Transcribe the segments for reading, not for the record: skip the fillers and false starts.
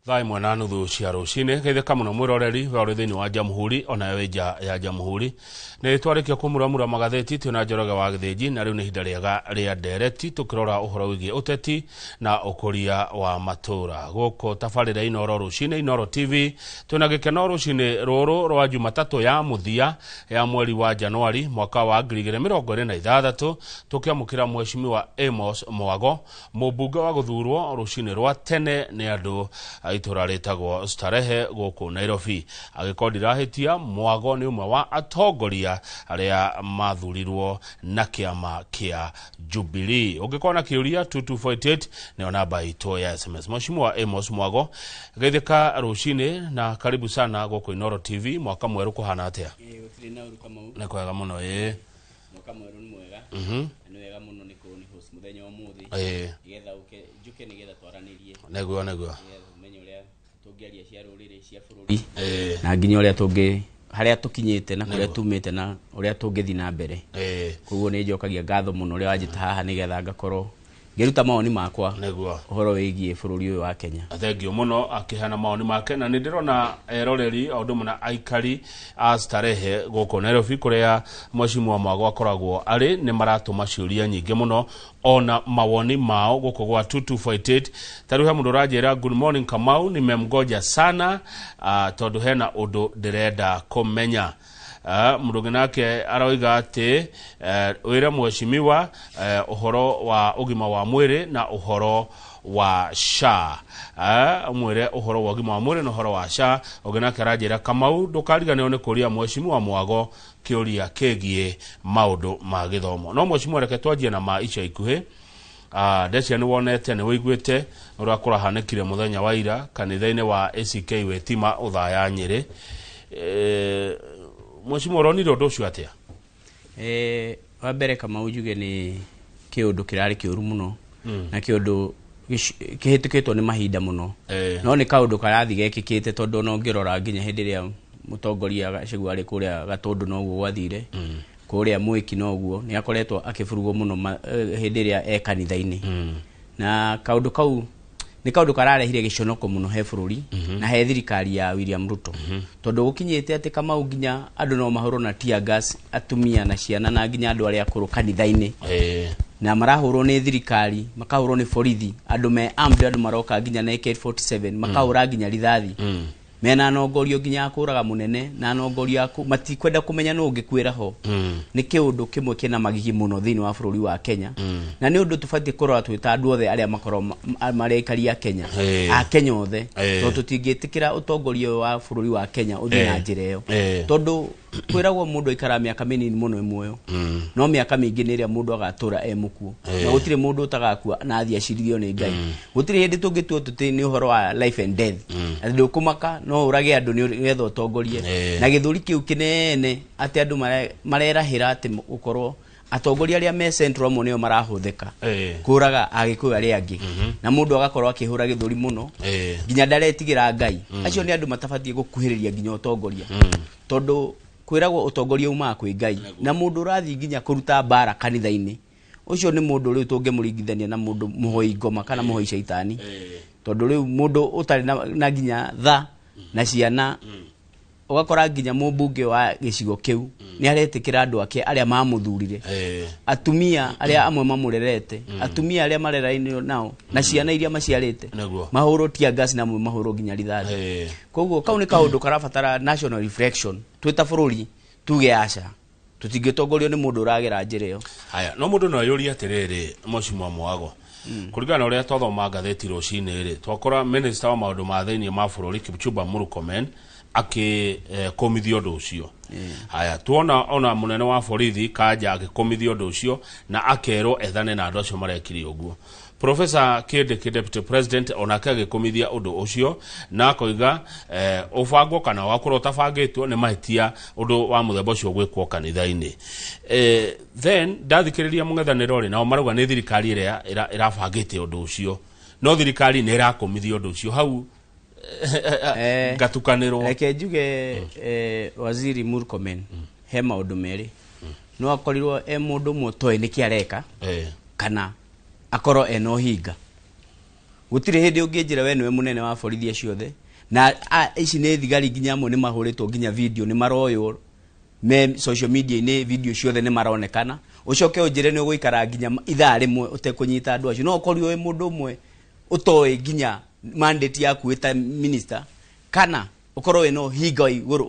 Thaa 1:30 cia rũcinĩ. Geithĩka mũno mwĩroreri we ũrĩ thĩinĩ wa Jamhuri ona wĩ nja ya Jamhuri. Nĩ twarĩkia kũmuramura magathĩti twĩna Njoroge wa Gĩthĩnji, na rĩu nĩ ihinda rĩega rĩa ndereti tũkĩrora ũhoro wĩgiĩ ũteti na ũkũria wa matũũra. Gũkũ tabarĩra Inoro rũcinĩ, Inoro TV, twĩna gĩkeno rũcinĩ rũrũ rwa Jumatatũ ya mũthia ya mweri wa Januari mwaka wa 2026, tũkĩamũkĩra Mheshimiwa Amos Mwago, mũmbunge wa gũthurwo rũcinĩ rwa tene nĩ andũ a itũra rĩtagwo Starehe gũkũ Nairobi. Agĩkorwo ndirahĩtia, Mwago nĩ ũmwe wa atongoria arĩa mathurirwo na kĩama kĩa Jubilee. Ũngĩkorwo na kĩũria, 2248 nĩyo namba itũ ya SMS. Mheshimiwa Amos Mwago, geithĩka rũcinĩ na karibu sana gũkũ Inoro TV. Mwaka mwerũ kũhana atĩa? Gũtirĩ na ũru, Kamau. Nĩ kwega mũno, ĩĩ. Mwaka mwerũ nĩ mwega. Na nĩ wega mũno nĩ kũũ nĩ host mũthenya wa ũmũthĩ. Nĩgetha ũke njũke nĩgetha twaranĩrie. Nĩguo. Nĩgetha ũmenye ũrĩa tũngĩaria cia rũrĩrĩ, cia bũrũri. Na nginya ũrĩa tũngĩ harĩa tũkinyĩte na kũrĩa tumĩte na ũrĩa tũngĩthiĩ na mbere. Koguo nĩ njokagia ngatho mũno ũrĩa wanjĩta haha nĩgetha ngakorwo ngĩruta mawoni makwa ũhoro wĩgiĩ bũrũri ũyũ wa Kenya. Thengio mũno akĩheana mawoni make, na nĩ ndĩrona eroreri o ũndũ ũmwe na aikari a Starehe gũkũ Nairobi kũrĩa Mheshimiwa Mwago akoragwo arĩ nĩ maratũma ciũria nyingĩ mũno ona mawoni mao gũkũ gwa 2248. Ta rĩu he mũndũ ũranjĩra, "Good morning Kamau, nimemgoja sana tondũ hena ũndũ ndĩrenda kũmenya." Mũndũ ũngĩ nake aroiga atĩ wĩre mheshimiwa ũhoro wa ũgima wa mwĩrĩ na ũhoro wa SHA. Mwĩre ũhoro wa ũgima wa mwĩrĩ na ũhoro wa SHA. Ũngĩ nake aranjĩra, "Kamau, ndũkariganĩrwo nĩ kũria mheshimiwa Mwago kĩũria kĩgiĩ maũndũ ma gĩthomo." No mheshimiwa, reke twanjie na ma ica ikuhĩ. Ndecia nĩ wonete, nĩ wĩiguĩte ũrĩa kũrahanĩkire mũthenya wa ira kanitha-inĩ wa ACK Wĩtima Ũthaya, Nyĩrĩ. Mheshimiwa, ũronire ũndũ ũcio atĩa? Wa mbere, Kamau, njuge nĩ kĩũndũ kĩrarĩ kĩũru mũno na kĩũndũ kĩhĩtũkĩtwo nĩ mahinda mũno. No nĩ kaũndũ karathiĩ gekĩkĩte, tondũ ona ũngĩrora nginya hĩndĩ ĩrĩa mũtongoria Gachagua arĩ kũrĩa Gatũndũ noguo gwathire, kũrĩa Mwĩki noguo nĩ akoretwo akĩburugwo mũno hĩndĩ ĩrĩa e kanitha-inĩ. Na kaũndũ kau nĩ kaũndũ kararehire gĩconoko mũno he bũrũri na he thirikari ya William Ruto, tondũ gũkinyĩte atĩ, Kamau, nginya andũ no mahũrwo na tear gas, atumia na ciana na nginya andũ arĩa akũrũ kanitha-inĩ, na marahũrwo nĩ thirikari, makahũrwo nĩ borithi, andũ me armed, andũ maroka nginya na AK47, makahũra nginya rithathi, mena nongorio nginya ya kũraga mũnene na nongorio ya matikwenda kũmenya nũ ũngĩkuĩra ho. Nĩ kĩũndũ kĩmwe kĩna magigi mũno thĩinĩ wa bũrũri wa Kenya, na nĩ ũndũ tũbatiĩ kũrora twĩ ta andũ othe arĩa makorwo marĩ aikari a Kenya, a Kenya othe, tondũ tũtingĩtĩkĩra ũtongoria ũyũ wa bũrũri wa Kenya ũthiĩ na njĩra ĩyo, tondũ kwĩragwo mũndũ aikaraga mĩaka mĩnini mũno e muoyo, no mĩaka mĩingĩ nĩ ĩrĩa mũndũ agatũra e mũkuũ, na gũtirĩ mũndũ ũtagakua na athiĩ acirithio nĩ Ngai. Gũtirĩ hĩndĩ tũngĩtua tũtĩ nĩ ũhoro wa life and death, atĩ ndũkũmaka no ũrage andũ nĩgetha ũtongorie. Na gĩthũri kĩu kĩnene atĩ andũ marerahĩra atĩ gũkorwo atongoria arĩa me central amwe nĩo marahũthĩka kũraga Agĩkũyũ arĩa angĩ, na mũndũ agakorwo akĩhũra gĩthũri mũno nginya ndaretigĩra Ngai. Acio nĩ andũ matabatiĩ gũkuhĩrĩria nginya ũtongoria, tondũ kwĩragwo ũtongoria umaga kwĩ Ngai, na mũndũ ũrathiĩ nginya kũruta mbara kanitha-inĩ, ũcio nĩ mũndũ rĩu tũngĩmũringithania na mũndũ mũhoi ngoma kana mũhoi caitani, tondũ rĩu mũndũ ũtarĩ na nginya tha na ciana, ũgakora nginya mũmbunge wa gĩcigo kĩu nĩ aretĩkĩra andũ ake arĩa mamũthurire, atumia arĩa amwe mamũrerete, atumia arĩa marerainio nao na ciana iria maciarĩte, mahũrwo tear gas na amwe mahũrwo nginya rithathi. Koguo kau nĩ kaũndũ karabatara national reflection, twĩ ta bũrũri tuge aca, tũtingĩtongorio nĩ mũndũ ũragera njĩra ĩyo. Haya, no mũndũ no ayũrie atĩrĩrĩ, Mheshimiwa Mwago, kũringana na ũrĩa twathoma ngathĩti rũcinĩ rĩ, twakora minister wa maũndũ ma thĩinĩ ma bũrũri Kipchumba Murkomen akĩkũmithia ũndũ ũcio. Haya, tuona ona mũnene wa borithi Kanja agĩkũmithia ũndũ ũcio na akerwo ethane na andũ acio marekire ũguo. Professor Kindiki, deputy president, onake agĩkũmithia ũndũ ũcio na akoiga ũbangwo kana wakorwo ũtabangĩtwo nĩ mahĩtia ũndũ wa mũthemba ũcio gwĩkwo kanitha-inĩ. Then ndathikĩrĩria mũng'ethanĩro rĩ, nao marauga nĩ thirikari ĩrĩa ĩrabangĩte ũndũ ũcio, no thirikari nĩ ĩrakũmithia ũndũ ũcio hau. Ngatukanĩrwo. Reke njuge, waziri Murkomen he maũndũ merĩ: no akorirwo e mũndũ ũmwe ũtoĩ nĩkĩ areka, kana akorwo ena ũhinga. Gũtirĩ hĩndĩ ũngĩnjĩra we nĩwe mũnene wa borithi acio othe, na ici nĩ thigari nginya amwe nĩ mahũrĩtwo nginya video, nĩ maroywo me social media-inĩ, video ciothe nĩ maronekana. Ũcoke ũnjĩre nĩ ũgũikara nginya ithaa rĩmwe ũtekũnyita andũ acio. No ũkorirwo wĩ mũndũ ũmwe ũtoĩ nginya mandate yaku wĩ ta minister, kana ũkorwo wĩna ũhinga wa igũrũ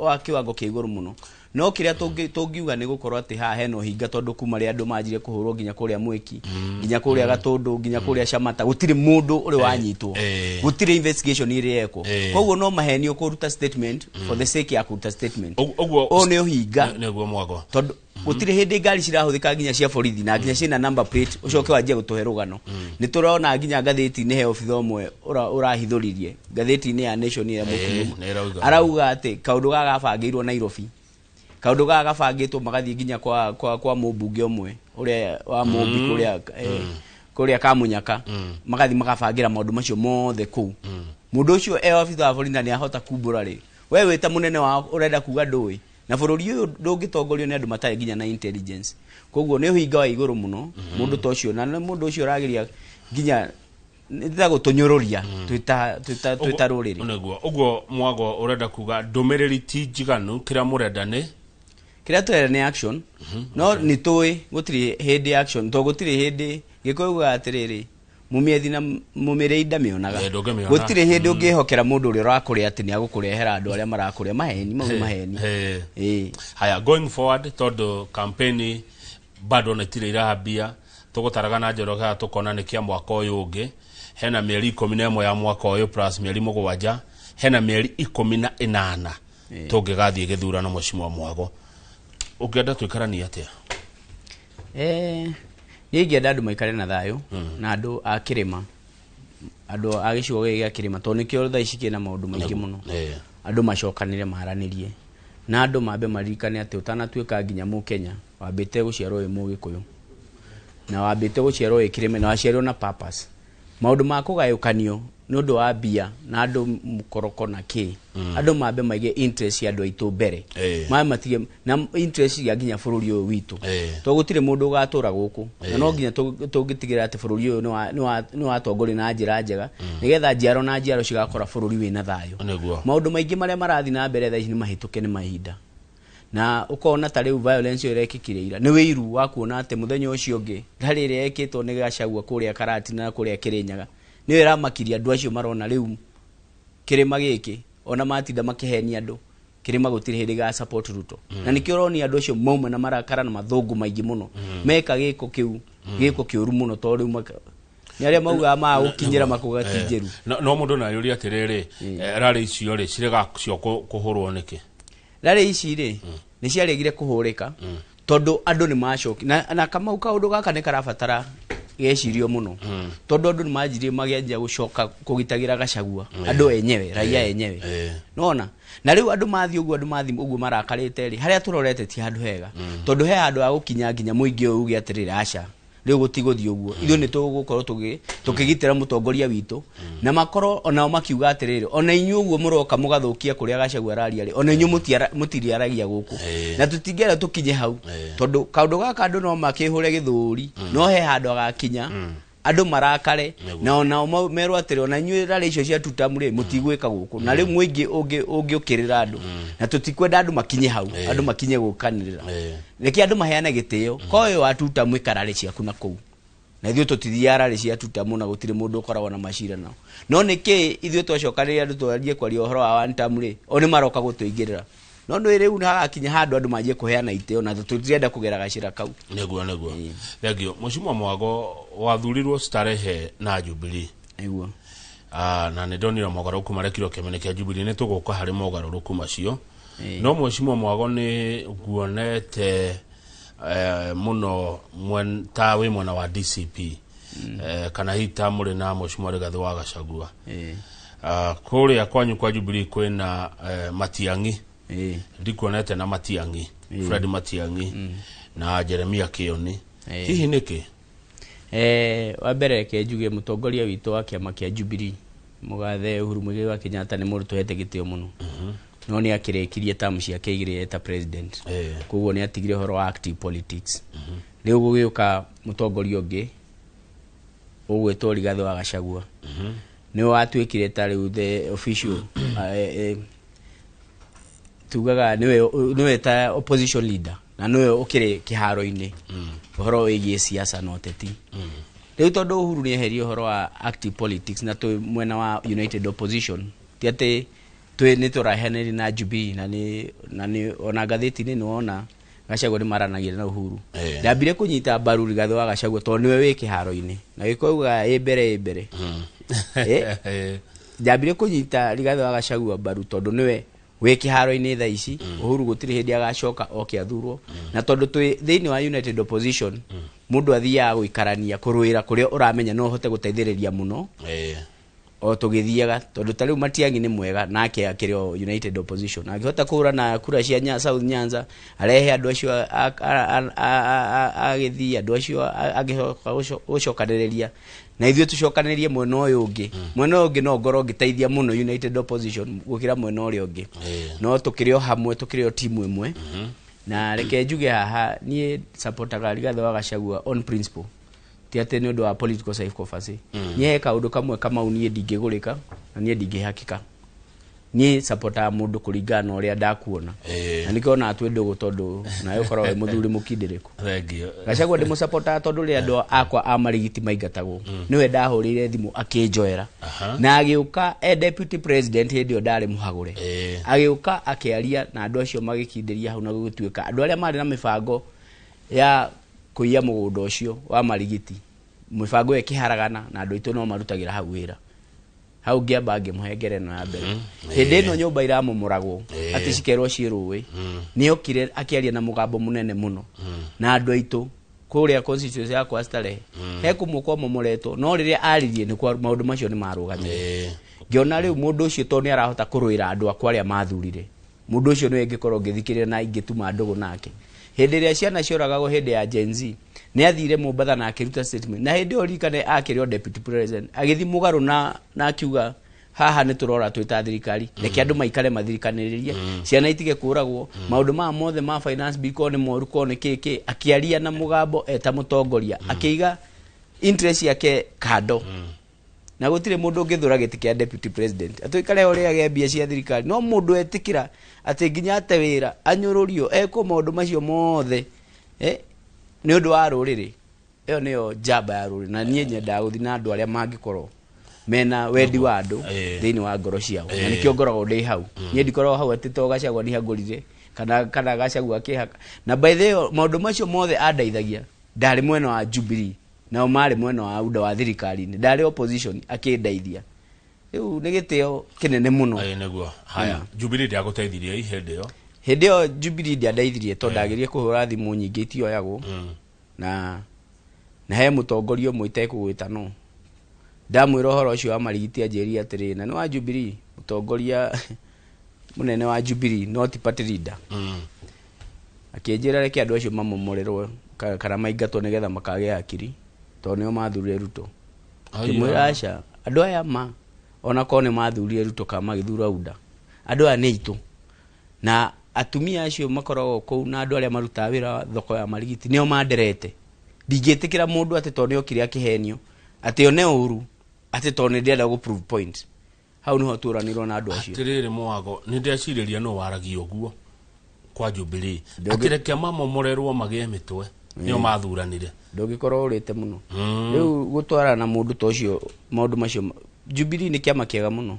wa kĩwango kĩa igũrũ mũno. No kĩrĩa tũngiuga nĩ gũkorwo atĩ haha hena ũhinga, tondũ kuma rĩrĩa andũ manjirie kũhũrwo nginya kũrĩa Mwĩki, nginya kũrĩa Gatũndũ, nginya kũrĩa Camata, gũtirĩ mũndũ ũrĩ wanyitwo, gũtirĩ investigation ĩrĩ yekwo. Koguo no maheni ũkũruta statement for the sake ya kũruta statement. Ũguo Ũyũ nĩ ũhinga. Nĩguo Mwago. Tondũ gũtirĩ hĩndĩ ngari cirahũthĩka nginya cia borithi na nginya ciĩna number plate, ũcoke wanjie gũtũhe rũgano. Nĩ tũrona nginya ngathĩti-inĩ he obitha ũmwe ũrahithũririe ngathĩti-inĩ ya Nation ya Mũkuru. Nĩ ĩrauga. Arauga atĩ kaũndũ gaka gabangĩirwo Nairobi, kaũndũ gaka gabangĩtwo magathiĩ nginya kwa mũmbunge ũmwe ũrĩa wa Mũmbi kũrĩa Kamunyaka, magathiĩ magabangĩra maũndũ macio mothe kũu. Mũndũ ũcio e obitha wa borithi na nĩ ahota kumbũra rĩ, we wĩ ta mũnene wao ũrenda kuga ndũĩ, na bũrũri ũyũ ndũngĩtongorio nĩ andũ matarĩ nginya na intelligence. Koguo nĩ ũhinga wa igũrũ mũno mũndũ ta ũcio, na nĩ mũndũ ũcio ũrageria nginya nĩ ta gũtũnyũrũria twĩta rũrĩrĩ. Nĩguo. Ũguo Mwago ũrenda kuga ndũmĩrĩri ti njiganu, kĩrĩa mũrenda nĩ kĩrĩa tũrenda nĩ action. No nĩ tũĩ gũtirĩ hĩndĩ action, tondũ gũtirĩ hĩndĩ Gĩkũyũ ugaga atĩrĩrĩ, mũmĩethi na mũmĩrĩi ndamĩonaga. Ndũngĩmĩona. Gũtirĩ hĩndĩ ũngĩhokera mũndũ ũrĩa ũrakũrĩa atĩ nĩ agũkũrehera andũ arĩa marakũrĩa. Maheni mau nĩ maheni. Haya, going forward, tondũ campaign bado nĩ itirĩ irambia, tũgũtaraga na Njoroge haha tũkona nĩ kĩa mwaka ũyũ ũngĩ, hena mĩeri 11 ya mwaka ũyũ plus mĩeri 7, hena mĩeri 18 tũngĩgathiĩ gĩthurano. Mheshimiwa Mwago, ũngĩenda tũikaranie atĩa? Niĩ ingĩenda andũ maikare na thayũ, na andũ a kĩrĩma, andũ a gĩcigo gĩkĩ gĩa kĩrĩma, tondũ nĩkĩo thaa ici kĩna maũndũ maingĩ mũno. Andũ macokanĩre maranĩrie, na andũ mambe maririkane atĩ ũtanatuĩka nginya mũkenya wambĩte gũciarwo wĩ mũgĩkũyũ, na wambĩte gũciarwo wĩ kĩrĩma, na waciarirwo na purpose. Maũndũ ma kũgayũkanio nĩ ũndũ wa mbia na andũ mũkoroko na kĩ, andũ mambe maige interest ya andũ aitũ mbere, mambe matige na interest ya nginya bũrũri ũyũ witũ, tondũ gũtirĩ mũndũ ũgatũra gũkũ, na no nginya tũngĩtigĩrĩra atĩ bũrũri ũyũ nĩ watongorio na njĩra njega, nĩgetha njiaro na njiaro cigakora bũrũri wĩna thayũ. Maũndũ maingĩ marĩa marathiĩ na mbere thaa ici nĩ mahĩtũke nĩ mahinda, na ũkona ta rĩu violence ĩyo ĩrekĩkire ira nĩ wĩiru wa kuona atĩ mũthenya ũcio ũngĩ rarĩ ĩrĩa ĩkĩtwo nĩ Gachagua kũrĩa Karatina na kũrĩa Kĩrĩnyaga nĩyo ĩramakiria andũ acio. Marona rĩu kĩrĩma gĩkĩ ona matinda makĩhenia andũ, kĩrĩma gũtirĩ hĩndĩ ga support Ruto, na nĩkĩo ũronia andũ acio mauma na marakara na mathũngũ maingĩ mũno, meka gĩko kĩu, gĩko kĩũru mũno, tondũ rĩu nĩ arĩa maugaga magũkinyĩra makuga ti njĩru. No mũndũ no ayũrie atĩrĩrĩ, rarĩ icio rĩ cirega cio kũhũrwo nĩkĩ? Rarĩ ici rĩ nĩ ciaregire kũhũrĩka tondũ andũ nĩ macoki na Kamau, kaũndũ gaka nĩ karabatara gecirio mũno, tondũ andũ nĩ manjirie magĩanjia gũcoka kũgitagĩra Gachagua, andũ enyewe, raia enyewe. Nona na rĩu andũ mathiĩ ũguo, andũ mathiĩ ũguo marakarĩte rĩ, harĩa tũrorete ti handũ hega, tondũ he handũ ha gũkinya nginya mũingĩ ũyũ uge atĩrĩrĩ, aca, rĩu gũtigũthiĩ ũguo, ithuĩ nĩ tũgũkorwo tũkĩgitĩra mũtongoria witũ, na makorwo onao makiuga atĩrĩrĩ, ona inyuĩ ũguo mũroka mũgathũkia kũrĩa Gachagua araria rĩ, ona inyuĩ mũtiriaragia gũkũ, na tũtingĩenda tũkinye hau, tondũ kaũndũ gaka andũ no makĩhũre gĩthũri, no he handũ agakinya andũ marakare, na onao merwo atĩrĩ, ona inyuĩ rarĩ icio cia tutamu rĩ mũtigwĩka gũkũ, na rĩu mũingĩ ũngĩũkĩrĩra andũ, na tũtikwenda andũ makinye hau, andũ makinye gũkanĩrĩra. Reke andũ maheane gĩtĩo koyo wa tutamu, ikara rĩ ciaku na kũu, na ithuĩ tũtithiaga rarĩ cia tutamu, na gũtirĩ mũndũ ũkoragwo na macira nao. No nĩkĩ ithuĩ twacokanĩrĩria andũ twarie kwaria ũhoro wa one term rĩ, o nĩ maroka gũtũingĩrĩra? No nĩ rĩu hagakinya handũ andũ manjie kũheana itĩo, na tũtirenda kũgera gacĩra kau. Nĩguo. Thengio, Mheshimiwa Mwago. Wathurirwo Starehe na Jubilee. Nĩguo. Na nĩ ndonire mogarũrũku marekirwo kĩama-inĩ kĩa Jubilee, nĩ tũgũka harĩ mogarũrũku macio. No Mheshimiwa Mwago, nĩ nguonete mũno ta wĩ mwena wa DCP, kana hihi ta mũrĩ na Mheshimiwa Rigathĩ wa Gachagua. Kũrĩa kwanyu kwa Jubilee kwĩna Matiang'i. Ndikuonete na Matiang'i, Fred Matiang'i na Jeremia Kioni. Hihi nĩkĩ? Wa mbere reke njuge mũtongoria witũ wa kĩama kĩa Jubilee, mũgathe Uhuru Muigai wa Kenyatta, nĩ mũndũ tũhete gĩtĩo mũno, no nĩ akĩrĩkirie term ciake igĩrĩ eta president. Koguo nĩ atigire ũhoro wa active politics. Rĩu gũgĩũka mũtongoria ũngĩ. ũgwĩtwo Rigathĩ wa Gachagua nĩwe watuĩkire ta rĩu the official tugaga nĩwe ta opposition leader na nĩwe ũkĩrĩ kĩharo-inĩ ũhoro wĩgiĩ siasa na ũteti. Rĩu tondũ Uhuru nĩ eherie ũhoro wa active politics na twĩ mwena wa United Opposition, ti atĩ twĩ nĩ tũraheanĩri na Jubilee na nĩ ona ngathĩti-inĩ nĩ wona Gachagua nĩ maranagia na Uhuru. Ndambire kũnyita mbaru Rigathĩ wa Gachagua tondũ nĩwe wĩ kĩharo-inĩ na gĩkũyũ ugaga ĩ mbere ĩ mbere. Ndambire kũnyita Rigathĩ wa Gachagua mbaru tondũ nĩwe wĩ kĩharo-inĩ thaa ici. Uhuru gũtirĩ hĩndĩ agacoka oke athurwo, na tondũ twĩ thĩinĩ wa United Opposition, mũndũ athiaga gũikarania kũrũĩra kũrĩa ũramenya no ũhote gũteithĩrĩria mũno o tũgĩthiaga, tondũ ta rĩu Matiang'i nĩ mwega nake akĩrĩ o United Opposition, angĩhota kũhũra na kura cia South Nyanza arehe andũ acio agĩthiĩ andũ acio angĩhoka gũcokanĩrĩria na ithuĩ tũcokanĩrĩrie mwena ũyũ ũngĩ, mwena ũyũ ũngĩ no ngorwo ngĩteithia mũno United Opposition gũkĩra mwena ũrĩa ũngĩ. No tũkĩrĩ o hamwe, tũkĩrĩ o timu ĩmwe. Na reke njuge haha, niĩ supportaga Rigathĩ wa Gachagua on principle, ti atĩ nĩ ũndũ wa political sycophancy. Niĩ he kaũndũ kamwe Kamau niĩ ndingĩgũrĩka na niĩ ndingĩhakĩka. Niĩ supportaga mũndũ kũringana na ũrĩa ndakuona, na nĩkĩo onaga twĩ ndũgũ, tondũ nawe ũkoragwo wĩ mũthuri mũkindĩrĩku. Thengiũ. Gachagua ndĩmũsupportaga tondũ rĩrĩa andũ akwa a Marigiti maingatagwo, nĩwe ndahũrĩire thimũ akĩnjoera na agĩũka e deputy president. Hĩndĩ ĩyo ndarĩ mũhagũre. Agĩũka akĩaria na andũ acio magĩkindĩria hau, na gũgĩtuĩka andũ arĩa marĩ na mĩbango ya kũiya mũgũnda ũcio wa Marigiti, mĩbango ĩyo ĩkĩharagana, na andũ aitũ no marutagĩra hau wĩra. Hau ngĩamba ngĩmũhe ngerenwa ya mbere. Hĩndĩ ĩno nyũmba iramomoragwo atĩ cikerwo ciĩ rũĩ, nĩokire akĩaria na mũgambo mũnene mũno na andũ aitũ kũrĩa constituency yakwa Starehe he kũmwe kwamomoretwo, no rĩrĩa aririe nĩ kwa maũndũ macio nĩ marũgamire. Ngĩona rĩu mũndũ ũcio tondũ nĩ arahota kũrũĩra andũ akwa arĩa mathurire, mũndũ ũcio nĩwe ingĩkorwo ngĩthikĩrĩria na ingĩtuma ndũgũ nake. Hĩndĩ ĩrĩa ciana cioragagwo hĩndĩ ya Gen Z, nĩ athire Mombatha na akĩruta statement, na hĩndĩ ĩyo ririkane akĩrĩ o deputy president, agĩthiĩ mũgarũ na akiuga haha nĩ tũrora twĩ ta thirikari, reke andũ maikare mathirikanĩrĩrie, ciana itige kũragwo, maũndũ maya mothe ma finance bill korwo nĩ moru, korwo nĩ kĩ kĩ. Akĩaria na mũgambo eta mũtongoria, akĩiga interest yake kando, na gũtirĩ mũndũ ũngĩthũra gĩtĩ kĩa deputy president atũikare ũrĩage mbia cia thirikari, no mũndũ etĩkĩra atĩ nginya ate wĩra, anyũrũrio, ekwo maũndũ macio mothe nĩ ũndũ wa rũrĩrĩ, ĩyo nĩyo njamba ya rũrĩrĩ. Na niĩ nyendaga gũthiĩ na andũ arĩa mangĩkorwo mena wendi wa andũ thĩinĩ wa ngoro ciao, na nĩkĩo ngoragwo ndĩ hau. Niĩ ndikoragwo hau atĩ to Gachagua ndihangũrire kana Gachagua akĩhaka. Na by the way, maũndũ macio mothe andeithagia, ndarĩ mwena wa Jubilee nao marĩ mwena wa UDA wa thirikari-inĩ, ndarĩ opposition akĩndeithia. Rĩu nĩ gĩtĩo kĩnene mũno. Ĩĩ, nĩguo. Haya, Jubilee ndĩagũteithirie hĩndĩ ĩyo? Hĩndĩ ĩyo Jubilee ndĩandeithirie tondũ ndagerie kũhũra thimũ nyingĩ itioyagwo, na he mũtongoria ũmwe itekũgwĩta, no ndamwĩra ũhoro ũcio wa Marigiti, anjĩrire atĩrĩ, na nĩ wa Jubilee, mũtongoria mũnene wa Jubilee, not party leader, akĩnjĩra reke andũ acio mamomorerwo kana maingatwo nĩgetha makagĩa hakiri tondũ nĩo mathurire Ruto. Ngĩmwĩra aca, andũ aya ma ona korwo nĩ mathurire Ruto kana magĩthura UDA, andũ aya nĩ aitũ, na atumia acio makoragwo kũu na andũ arĩa marutaga wĩra wa thoko ya Marigiti nĩo manderete. Ndingĩtĩkĩra mũndũ atĩ tondũ nĩokire akĩhenio atĩ one ũru atĩ tondũ nĩ ndĩrenda gũ prove point. Hau nĩho tũranirwo na andũ acio. Atĩrĩrĩ Mwago, nĩ ndecirĩria nũ waragia ũguo kwa Jubilee, atĩ reke mamomorerwo magĩe mĩtwe, nĩo mathuranire. Ndũngĩkorwo ũrĩte mũno rĩu gũtwarana na mũndũ ta ũcio maũndũ macio. Jubilee nĩ kĩama kĩega mũno,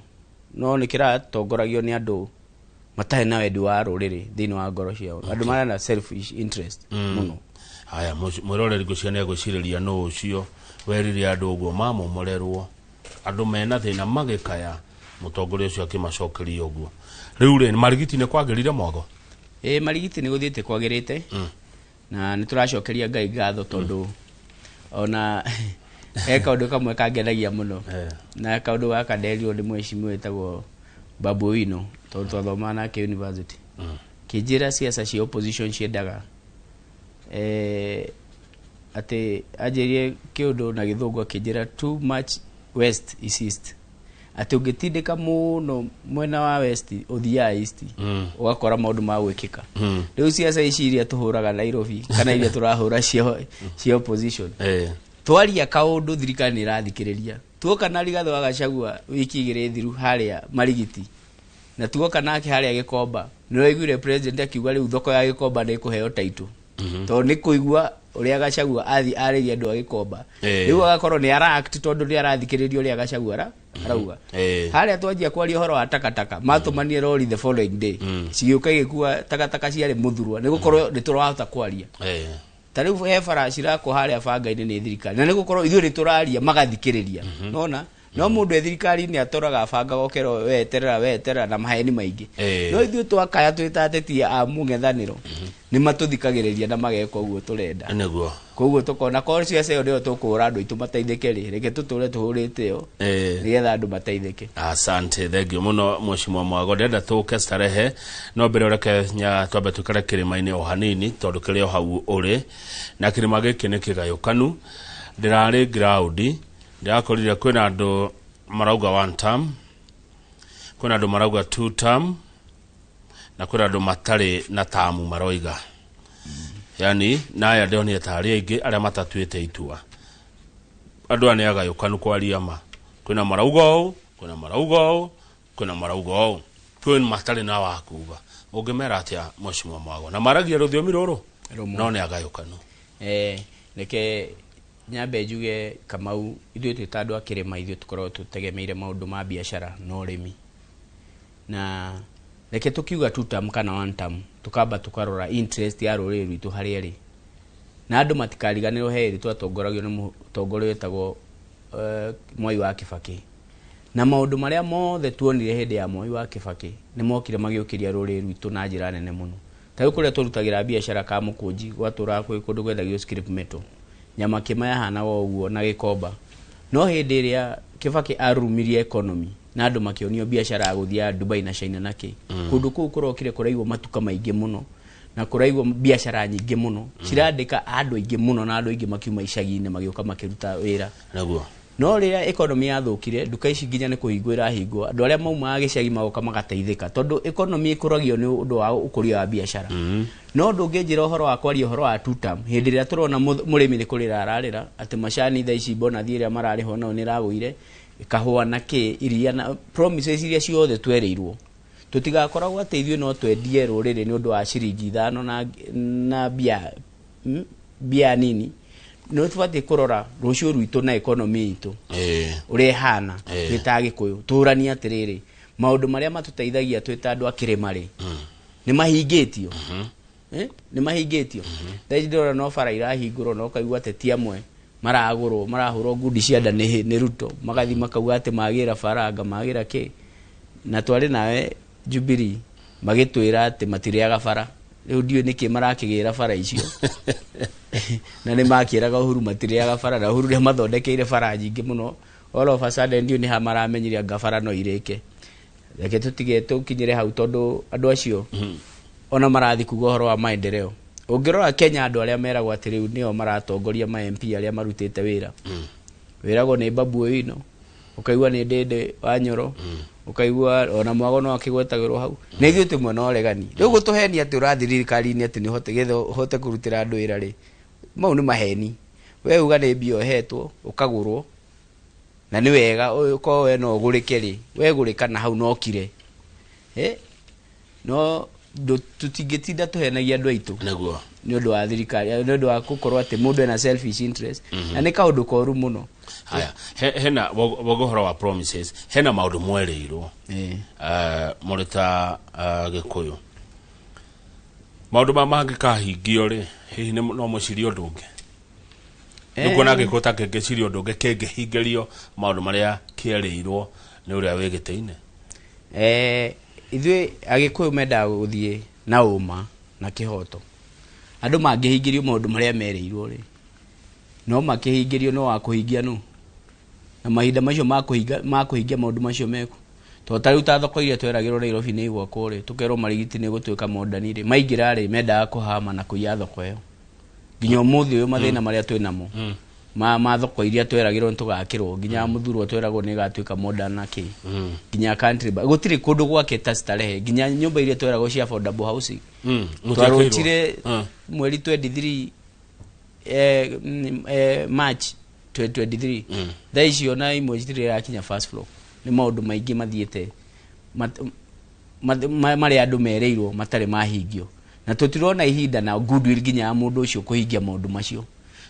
no nĩ kĩratongoragio nĩ andũ matarĩ na wendi wa rũrĩrĩ thĩinĩ wa ngoro ciao, andũ marĩ na selfish interest mũno. Haya, mwĩroreri ngũcia nĩ egwĩcirĩria nũ ũcio werire andũ ũguo mamomorerwo, andũ mena thĩna magĩkaya, mũtongoria ũcio akĩmacokeria ũguo. Rĩu rĩ, Marigiti nĩ kwagĩrire, Mwago? Ĩ, Marigiti nĩ gũthiĩte kwagĩrĩte, na nĩ tũracokeria Ngai ngatho tondũ ona he kaũndũ kamwe kangenagia mũno. Na kaũndũ gaka nderirwo nĩ mheshimiwa wĩtagwo Babu Owino, tondũ twathomaga nake university, kĩnjĩra ciaca cia opposition ciendaga atĩ anjĩrie kĩũndũ na Gĩthũngũ, akĩnjĩra too much west is east, atĩ ũngĩtindĩka mũno mwena wa west ũthiaga east, ũgakora maũndũ ma gwĩkĩka. Rĩu ciaca ici iria tũhũraga Nairobi kana iria tũrahũra cia opposition, Twaria kaundu thirikari nĩ ĩrathikĩrĩria. Tuoka na Rigathĩ wa Gachagua wiki igĩrĩ thiru harĩa Marigiti, na tuoka nake harĩa Gĩkomba, nĩ waiguire president akiuga rĩu thoko ya Gĩkomba nĩ ĩkũheo title, tondũ nĩ kũigua ũrĩa Gachagua athi arĩria andũ a Gĩkomba. Rĩu agakorwo nĩ ara act tondũ nĩ arathikĩrĩria ũrĩa Gachagua arauga. Harĩa twanjia kwaria ũhoro wa takataka, matũmanie rori the following day, cigĩũka igĩkua takataka ciarĩ mũthurwa, nĩ gũkorwo nĩ tũrahota kwaria. Ta rĩu he bara cirakwo harĩa banga-inĩ nĩ thirikari, na nĩ gũkorwo ithuĩ nĩ tũraria magathikĩrĩria. Nona no mũndũ e thirikari-inĩ atoraga banga gokerwo weterera weterera na maheni maingĩ. No ithuĩ twakaya twĩ ta ateti a mũng'ethanĩro, nĩ matũthikagĩrĩria na mageka ũguo tũrenda. Nĩguo. Koguo tũkona korwo ciaca ĩyo nĩyo tũkũhũra andũ aitũ mateithĩke rĩ, reke tũtũre tũhũrĩte ĩyo nĩgetha andũ mateithĩke. Asante, thank you muno Mheshimiwa Mwago. Ndĩrenda tũke Starehe, no mbere ũreke nya twambe tũikare kĩrĩma-inĩ o hanini, tondũ kĩrĩ o hau ũrĩ na kĩrĩma gĩkĩ nĩ kĩgayũkanu. Ndĩrarĩ ground, ndĩrakorire kwĩna andũ marauga one term, kwĩna andũ marauga two term, na kwĩna andũ matarĩ na tamu maroiga, yani na aya ndĩronire tarĩ aingĩ arĩa matatuĩte itua. Andũ aya nĩ agayũkanu kwaria ma. Kwĩna marauga ũũ, kwĩna marauga ũũ, kwĩna marauga ũũ, kwĩ matarĩ na wa kuga. Ũngĩmera atĩa, Mheshimiwa Mwago? Na maragia rũthiomi rũrũ Rũmwe. no nĩ agayũkanu. Reke nyambe njuge, Kamau, ithuĩ twĩ ta andũ a kĩrĩma, ithuĩ tũkoragwo tũtegemeire maũndũ ma biacara na ũrĩmi. Na reke tũkiuga two term kana one term, tukamba tukarora interest ya rũrĩrĩ rwitũ harĩa ĩrĩ, na andũ matikariganĩrwo he ĩrĩ twatongoragio nĩ mũtongoria wĩtagwo Mwai wa Kibaki, na maũndũ marĩa mothe tuonire hĩndĩ ya Mwai wa Kibaki nĩ mokire magĩũkĩria rũrĩrĩ rwitũ na njĩra nene mũno. Ta rĩu kũrĩa tũrutagĩra biacara Kamũkũnji, gwatũraga kwĩ kũndũ gwendagio scrap metal, nyama kĩma yahanaga o ũguo na Gĩkomba. No hĩndĩ ĩrĩa Kibaki arumirie economy na andũ makĩonio biacara ya gũthiaga Dubai na China na kĩ, kũndũ kũu kũrokire kũraigwo matuka maingĩ mũno na kũraigwo biacara nyingĩ mũno, cirandĩka andũ aingĩ mũno, na andũ aingĩ makiuma icagi-inĩ magĩũka makĩruta wĩra. No rĩrĩa economy yathũkire, nduka ici nginya nĩ kũhingwo irahingwo, andũ arĩa maumaga gĩcagi magoka magateithĩka, tondũ economy ĩkũragio nĩ ũndũ wa ũkũria wa biacara. No ndũngĩnjĩra ũhoro wa kwaria ũhoro wa two term hĩndĩ ĩrĩa tũrona mũrĩmi nĩ kũrĩra ararĩra atĩ macani thaa ici bonathi ĩrĩa mararĩhwo nayo nĩ ĩragũire, kahũa na kĩ iria na promises iria ciothe twerĩirwo. Tũtigakoragwo atĩ ithuĩ no twendie rũrĩrĩ nĩ ũndũ wa ciringi 5 na mbia nini. Nĩ tũbatiĩ kũrora rũciũ rwitũ na economy itũ ũrĩa ĩhana. Twĩ ta Agĩkũyũ tũranie atĩrĩrĩ, maũndũ marĩa matũteithagia twĩ ta andũ a kĩrĩma rĩ, nĩ mahingĩtio? Nĩ mahingĩtio? Thaa ici ndĩrona no bara irahingũrwo, na ũkaigua ateti amwe maragũrwo, marahũrwo ngundi cia nda nĩ Ruto, magathiĩ makauga atĩ magĩra baranga magĩra kĩ, na twarĩ nawe Jubilee magĩtwĩra atĩ matirĩaga bara. Rĩu ndiũĩ nĩkĩ marakĩgĩra bara icio, na nĩ makĩraga Uhuru matirĩaga bara, na Uhuru nĩ amathondekeire bara nyingĩ mũno. All of a sudden ndiũĩ nĩ ha maramenyire anga bara no irĩke. Reke tũtige tũkinyĩre hau, tondũ andũ acio ona marathi kuga ũhoro wa maendeleo. Ũngĩrora Kenya, andũ arĩa meragwo atĩ rĩu nĩo maratongoria, ma MP arĩa marutĩte wĩra, wĩragwo nĩ Babu Owino, ũkaigua nĩ Ndĩndĩ wa Nyoro, ũkaigua ona Mwago no akĩgwetagĩrwo hau, na ithuĩ twĩ mwena wa ũregani. Rĩu gũtũhenia atĩ ũrathiĩ thirikari-inĩ atĩ nĩ ũhote getha ũhote kũrutĩra andũ wĩra rĩ, mau nĩ maheni. We uga nĩ mbia ũhetwo ũkagũrwo, na nĩ wega ũkorwo we no ũgũrĩke rĩ, we gũrĩka na hau no kire. No tũtingĩtinda tũhenagia andũ aitũ nĩ ũndũ wa thirikari, nĩ ũndũ wa gũkorwo atĩ mũndũ ena selfish interest, na nĩ kaũndũ koru mũno. Haya, hena wogo ũhoro wa promises, hena maũndũ mwerĩirwo mũrĩ ta Gĩkũyũ, maũndũ ma mangĩkahingio rĩ, hihi no mũcirie ũndũ ũngĩ? Nĩ kuona Gĩkũyũ ta kĩngĩciria ũndũ ũngĩ kĩngĩhingĩrio maũndũ marĩa kĩerĩirwo nĩ ũrĩa wĩ gĩtĩ-inĩ? Ithuĩ Agĩkũyũ mendaga gũthiĩ na ũma na kĩhoto. Andũ mangĩhingĩrio maũndũ marĩa merĩirwo rĩ, no makĩhingĩrio, no wa kũhingia nũ, na mahinda macio ma kũhingia maũndũ macio meku? Tondũ ta rĩu ta thoko iria tweragĩrwo Nairobi nĩ igwakwo rĩ, tũkerwo Marigiti nĩ gũtuĩka modern rĩ, maingĩra rĩ, mendaga kũhama na kũiya thoko ĩyo. Nginya ũmũthĩ ũyũ mathĩna marĩa twĩ namo ma thoko iria tweragĩrwo nĩ tũgakĩrwo, nginya Mũthurwo tweragwo nĩ ĩgatuĩka modern na kĩ, nginya Country Bar gũtirĩ kũndũ gwake ta Starehe, nginya nyũmba iria tweragwo cia affordable housing Mũtiakĩirwo. Twarũtire mweri 23 March. 2023. Thaa ici ona imwe citirĩ irakinya first floor. Nĩ maũndũ maingĩ mathiĩte marĩa andũ merĩirwo matarĩ mahingio, na tũtirona ihinda na goodwill nginya ya mũndũ ũcio kũhingia maũndũ macio,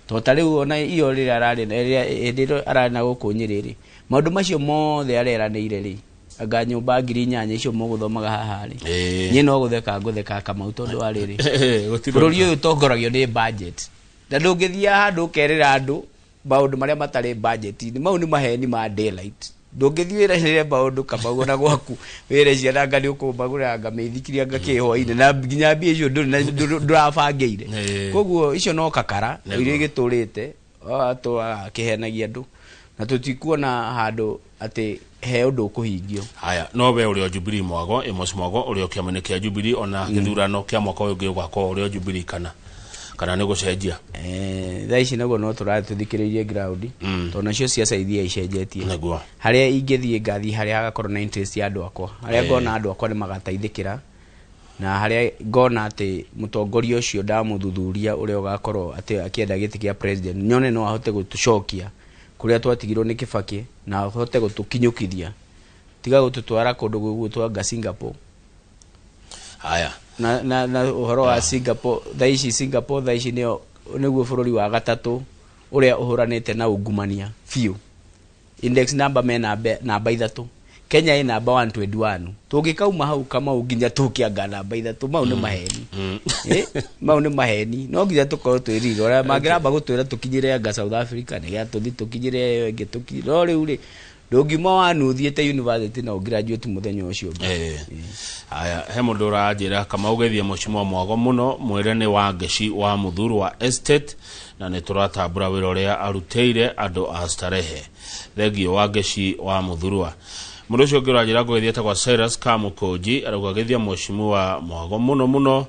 tondũ ta rĩu ona iyo rĩrĩa ararĩ hĩndĩ ĩrĩa ararĩ na gũkũ Nyĩrĩ rĩ, maũndũ macio mothe areranĩire rĩ, anga nyũmba 8,000 icio mũgũthomaga haha rĩ, niĩ no gũtheka ngũtheka Kamau, tondũ wa rĩrĩ, bũrũri ũyũ ũtongoragio nĩ budget, na ndũngĩthiĩ handũ ũkerĩra andũ maũndũ marĩa matarĩ budget-inĩ. Mau nĩ maheni ma daylight. Ndũngĩthiĩ wĩranĩre maũndũ, Kamau, ona gwaku wĩre ciana anga nĩ ũkũmagũrĩra anga mĩithikiri anga kĩhwainĩ, na nginya mbia icio ndũrĩ na ndũrabangĩire. Koguo icio no kakara iria igĩtũrĩte akĩhenagia andũ, na tũtikuona handũ atĩ he ũndũ ũkũhingio. Haya, no we ũrĩ o Jubilee, Mwago Amos Mwago, ũrĩ o kĩama-inĩ kĩa Jubilee, ona gĩthurano kĩa mwaka ũyũ ũngĩ ũgakorwo ũrĩ o Jubilee kana nĩ gũcenjia? Thaa ici naguo no tũrathiĩ tũthikĩrĩirie ground, tondũ nacio ciaca ithiaga icenjetie. Harĩa ingĩthiĩ, ngathiĩ harĩa hagakorwo na interest ya andũ akwa, harĩa ngona andũ akwa nĩ magateithĩkĩra, na harĩa ngona atĩ mũtongoria ũcio ndamũthuthuria ũrĩa ũgakorwo atĩ akĩenda gĩtĩ kĩa president, nyone no ahote gũtũcokia kũrĩa twatigirwo nĩ Kibaki, na ahote gũtũkinyũkithia, tiga gũtũtwara kũndũ gũgwĩtwo anga Singapore. Haya. Na ũhoro wa Singapore, thaa ici Singapore thaa ici nĩyo nĩguo bũrũri wa gatatũ ũrĩa ũhũranĩte na ungumania biũ, index number me namba 3. Kenya ĩ namba 121. Tũngĩkauma hau, Kamau, nginya tũkĩanga namba 3, mau nĩ maheni. Mau nĩ maheni. No nginya tũkorwo twĩrire ũrĩa mangĩramba gũtwĩra tũkinyĩre anga South Africa, nĩgetha tũthiĩ tũkinyĩre ĩyo ĩngĩ tũkinyĩre. No rĩu rĩ, ndũngiuma wanu ũthiĩte university na ũgraduate mũthenya ũcio ũngĩ. Haya, he mũndũ ũranjĩra, Kamau, geithia Mheshimiwa Mwago mũno, mwĩre nĩ wa Ngeci wa Mũthuru wa estate, na nĩ tũratambũra wĩra ũrĩa arutĩire andũ a Starehe. Thengio, wa Ngeci wa Mũthurwa. Mũndũ ũcio ũngĩ ũranjĩra ngũgeithia etagwo Cyrus Kamũkũnji, arauga geithia Mheshimiwa Mwago mũno mũno.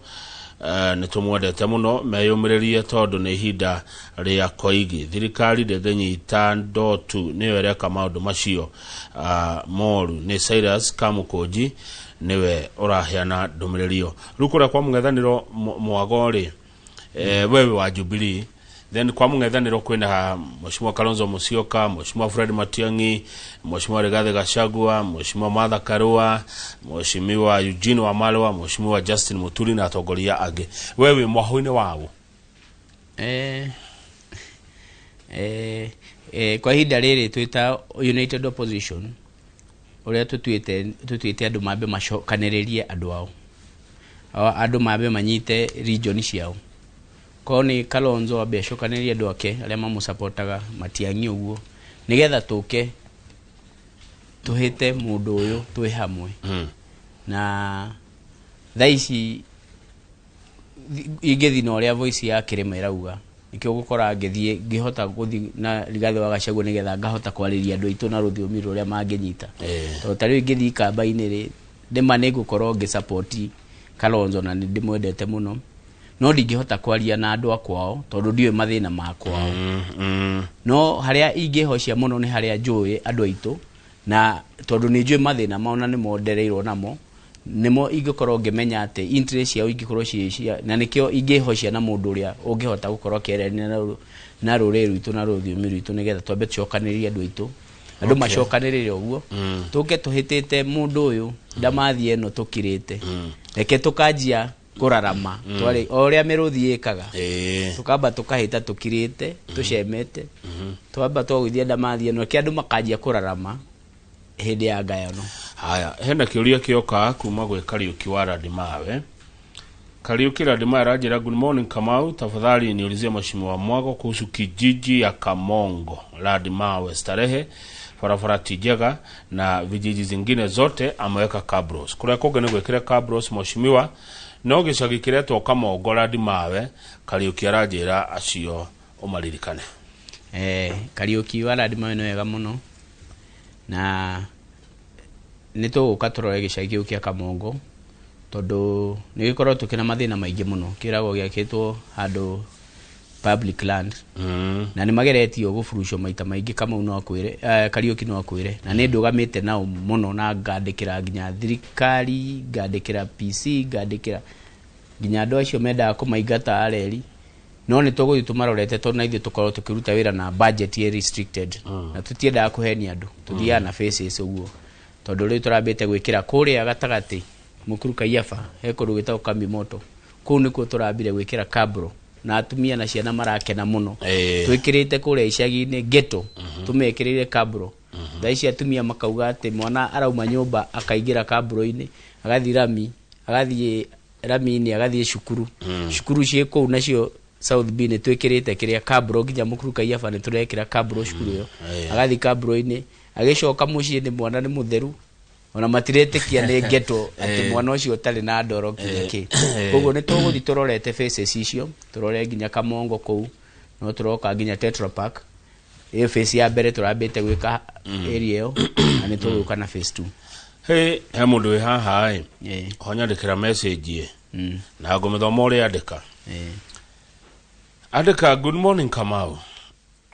Nĩ tũmwendete mũno, meyũmĩrĩrie tondũ nĩ ihinda rĩa koigi. Thirikari ndĩngĩnyita ndotu, nĩyo ĩreka maũndũ macio moru. Nĩ Cyrus Kamũkũnji nĩwe ũraheana ndũmĩrĩri ĩyo. Rĩu kũrĩa kwa mũng'ethanĩro, Mwago rĩ, wewe wa Jubilee, then kwa mũng'ethanĩro kwĩna Mheshimiwa Kalonzo Musyoka, Mheshimiwa Fred Matiang'i, Mheshimiwa Rigathi Gachagua, Mheshimiwa Martha Karua, Mheshimiwa Eugene Wamalwa, Mheshimiwa Justin Muturi na atongoria angĩ. We wĩ mwahũ-inĩ wao? Kwa ihinda rĩrĩ twĩta United Opposition, ũrĩa tũtuĩte andũ mambe macokanĩrĩrie andũ ao. Andũ mambe manyite region ciao. Korwo nĩ Kalonzo, ambe acokanĩrĩrie andũ ake arĩa mamũsapotaga, Matiang'i ũguo, nĩgetha tũke tũhĩte mũndũ ũyũ twĩ hamwe. Na thaa ici ingĩthiĩ na ũrĩa voice ya kĩrĩma ĩrauga, nĩkĩo ũgũkora ngĩthiĩ ngĩhota gũthiĩ na Rigathĩ wa Gachagua, nĩgetha ngahota kwarĩria andũ aitũ na rũthiomi rũrĩa mangĩnyita. Tondũ ta rĩu ingĩthiĩ kamba-inĩ rĩ, nĩma nĩ ngũkorwo ngĩsupport Kalonzo na nĩ ndĩmwendete mũno, no ndingĩhota kwaria na andũ a kwao tondũ ndiũĩ mathĩna ma kwao. No harĩa ingĩhocia mũno nĩ harĩa njũĩ andũ aitũ, na tondũ nĩ njũĩ mathĩna mao na nĩ mondereirwo namo, nĩmo ingĩkorwo ngĩmenya atĩ interest ciao ingĩkorwo ciĩ cia, na nĩkĩo ingĩhocia na mũndũ ũrĩa ũngĩhota gũkorwo akĩaranĩria na rũrĩrĩ rwitũ na rũthiomi rwitũ, nĩgetha twambe tũcokanĩrĩrie andũ aitũ, andũ macokanĩrĩre ũguo, tũke tũhĩtĩte mũndũ ũyũ ndamathi ĩno tũkirĩte. Reke tũkanjia kũrarama twarĩ o ũrĩa mĩrũthi ĩkaga. Tukamba tukahĩta tũkirĩte, tũcemete, twamba twagũithia ndamathi ĩno, reke andũ makanjia kũrarama hĩndĩ ya ngayano. Haya, hena kĩũria kĩoka kuma gwĩ Kariuki wa Radimawe. Kariuki Radimawe aranjĩra, "Good morning Kamau, tafadhali niulizie Mheshimiwa Mwago kuhusu kijiji ya Kamongo Radimawe Starehe, barabara ti njega na vijiji zingine zote ameweka cabros. Kũrĩa kũngĩ nĩ gwĩkĩre cabros, mheshimiwa, no gĩcagi kĩretwo Kamongo Radimawe." Kariuki aranjĩra acio ũmaririkane. Kariuki wa Radimawe, nĩ wega mũno, na nĩ tũgũka tũrore gĩcagi kĩu kĩa Kamongo, tondũ nĩ gĩkoretwo kĩna mathĩna maingĩ mũno. Kĩragwo gĩakĩtwo handũ public land, na nĩ mageretio gũburucwo maita maingĩ. Kamau no akwĩre, Kariũki no akwĩre, na nĩ ndũgamĩte nao mũno na ngandĩkĩra nginya thirikari, ngandĩkĩra PC, ngandĩkĩra nginya andũ acio mendaga kũmaingata areri. No nĩ tũgũthiĩ tũmarorete tondũ na ithuĩ tũkorwo tũkĩruta wĩra na budget ĩ restricted, na tũtiendaga kũhenia andũ, tũthiaga na faces ũguo, tondũ rĩu tũrambĩte gwĩkĩra kũrĩa gatagatĩ Mukuru Kaiyafa, he kũndũ gwĩtagwo Kamimoto, kũu nĩkuo tũrambire gwĩkĩra kabro na atumia na ciana marakena mũno. Twĩkĩrĩte kũrĩa icagi-inĩ ghetto, tũmekĩrĩire kabro. Thaa ici atumia makauga atĩ mwana arauma nyũmba akaingĩra kabro-inĩ, agathiĩ rami, agathiĩ rami-inĩ, agathiĩ cukuru. Cukuru ciĩ kũu nacio South B nĩ twĩkĩrĩte kĩrĩa kabro, nginya Mukuru Kaiyafa nĩ tũrekĩra kabro cukuru ĩyo. Agathiĩ kabro-inĩ, agĩcoka mũciĩ nĩ mwana nĩ mũtheru, ona matiretĩkia nĩ ghetto atĩ mwana ũcio ũtarĩ na ndoro nginya kĩ. Koguo nĩ tũgũthiĩ tũrorete faces icio, tũrore nginya Kamongo kũu, no tũroka nginya Tetra Pak. Ĩyo phase ya mbere tũrambĩte gwĩka area ĩyo, na nĩ tũgũka na phase 2. He mũndũ wĩ haha ĩ, honyandĩkĩra message ĩ, na ngũmĩthoma ũrĩa andĩka. Andĩka, good morning Kamau.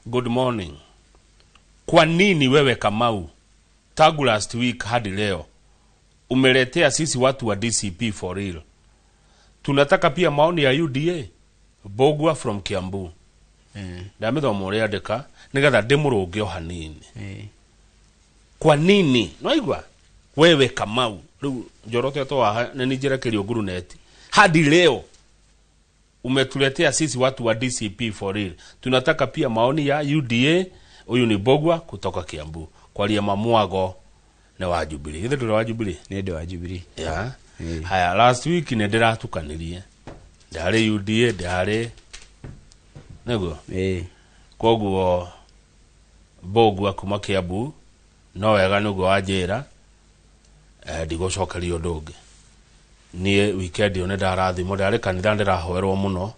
Good morning. Kwa nini wewe Kamau tangu last week hadi leo umeletea sisi watu wa DCP for real? Tunataka pia maoni ya UDA. Bogwa from Kiambu. Ndamĩthoma ũrĩa andĩka nĩgetha ndĩmũrũnge o hanini. Kwa nini? Naigua wewe Kamau rĩu njorotetwo haha nĩ njerekerio nguruneti hadi leo umetuletea sisi watu wa DCP for real. Tunataka pia maoni ya UDA. Huyu ni Bogwa kutoka Kiambu. Kwaria mamwago nĩ wa Jubilee. Githĩ ndũrĩ wa Jubilee? Nĩ ndĩ wa Jubilee. Yeah. Haya, last week nĩ ndĩratukanirie. Ndarĩ UDA, ndarĩ nĩguo. Koguo Bogwa kuma Kiambu no wega nĩguo wanjĩra, ndigũcokeria ũndũ ũngĩ. Niĩ weekend ĩyo nĩ ndarathimwo, ndarĩ kanitha ndĩrahoerwo mũno,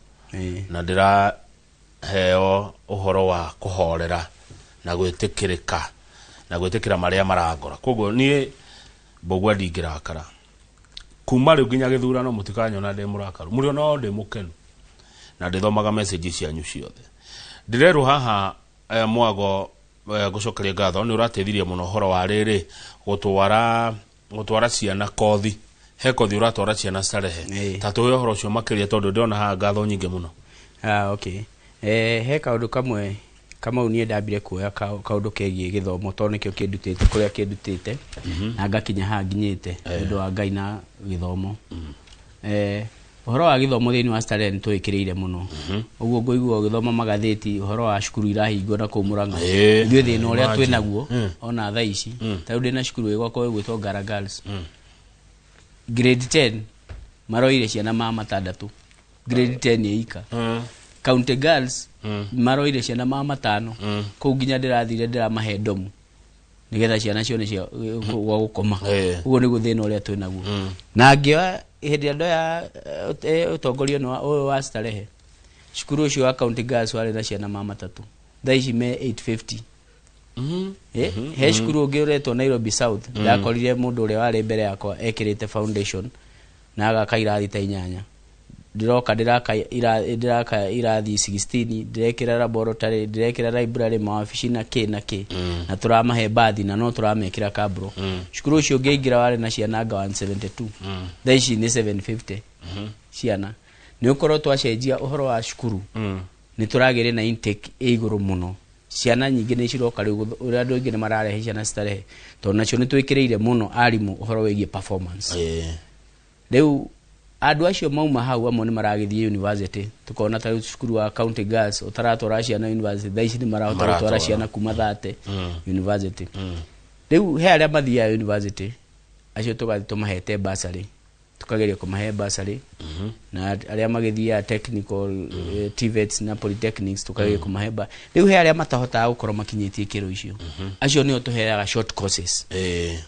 na ndĩraheo ũhoro wa kũhorera na gwĩtĩkĩrĩka na gwĩtĩkĩra marĩa marangora. Koguo niĩ Bogwa ndingĩrakara. Kuma rĩu nginya gĩthurano mũtikanyona ndĩ mũrakaru, mũrĩona o ndĩ mũkenu na ndĩthomaga message cianyu ciothe. Ndĩrerwo haha mwago gũcokeria ngatho nĩ ũrateithirie mũno ũhoro wa rĩrĩ gũtwara ciana kothi. He kothi ũratwara ciana Starehe. Ta tũhe ũhoro ũcio makĩria tondũ ndĩrona haha ngatho nyingĩ mũno. Okay. He kaũndũ kamwe Kamau niĩ ndambire kuoya kaũndũ kegiĩ gĩthomo tondũ nĩkĩo kĩndutĩte kũrĩa kĩndutĩte, na ngakinya haha nginyĩte nĩ ũndũ wa Ngai na gĩthomo. Ũhoro wa gĩthomo thĩinĩ wa Starehe nĩ tũĩkĩrĩire mũno. Ũguo ngũigua ũgĩthoma magathĩti ũhoro wa cukuru irahingwo na kũu Murang'a. Ithuĩ thĩna ũrĩa twĩ naguo ona thaa ici, ta rĩu ndĩna cukuru ĩ gwakwa ĩgwĩtwo Ngara Girls. Grade 10 maroire ciana ma matandatũ. Grade 10 ĩ ika. County Girls maroire ciana ma matano. Kũu nginya ndĩrathire ndĩramahe ndomu nĩgetha ciana cione cia gwa gũkoma. Ũguo nĩguo thĩna ũrĩa twĩ naguo. Na ngĩoya hĩndĩ ĩrĩa ndoya ũtongoria ũyũ wa Starehe, cukuru ũcio wa County Girls warĩ na ciana ma matatũ, thaa ici me 850. He cukuru ũngĩ ũretwo Nairobi South, ndakorire mũndũ ũrĩa warĩ mbere yakwa ekĩrĩte foundation na agaka irathi ta 8. Ndiroka ndĩraka irathi 16, ndĩrekĩra laboratory, ndĩrekĩra library, mawabici na kĩ na kĩ, na tũramahe bathi na no tũramekĩra kabro. Cukuru ũcio ũngĩingĩra warĩ na ciana anga 172, thaa ici nĩ 750 ciana. Nĩ ũkorwo twacenjia ũhoro wa cukuru, nĩ tũragĩrĩ na intake ĩ igũrũ mũno. Ciana nyingĩ nĩ ciroka rĩu, ũrĩa andũ aingĩ nĩ mararehe ciana Starehe, tondũ nacio nĩ twĩkĩrĩire mũno arimũ ũhoro wĩgiĩ performance. Rĩu andũ acio mauma hau amwe nĩ maragĩthiĩ university, tukona ta rĩu cukuru wa County Girls ũtaratwara ciana university, thaa ici nĩ marahota gũtwara ciana kuma 30 university. Rĩu he arĩa mathiaga university, acio tũgathiĩ tũmahete bursary, tukageria kũmahe bursary, na arĩa magĩthiaga technical, TVETs na polytechnics tukageria kũmahe. Rĩu he arĩa matahotaga gũkorwo makinyĩtie ikĩro icio, acio nĩo tũheaga short courses,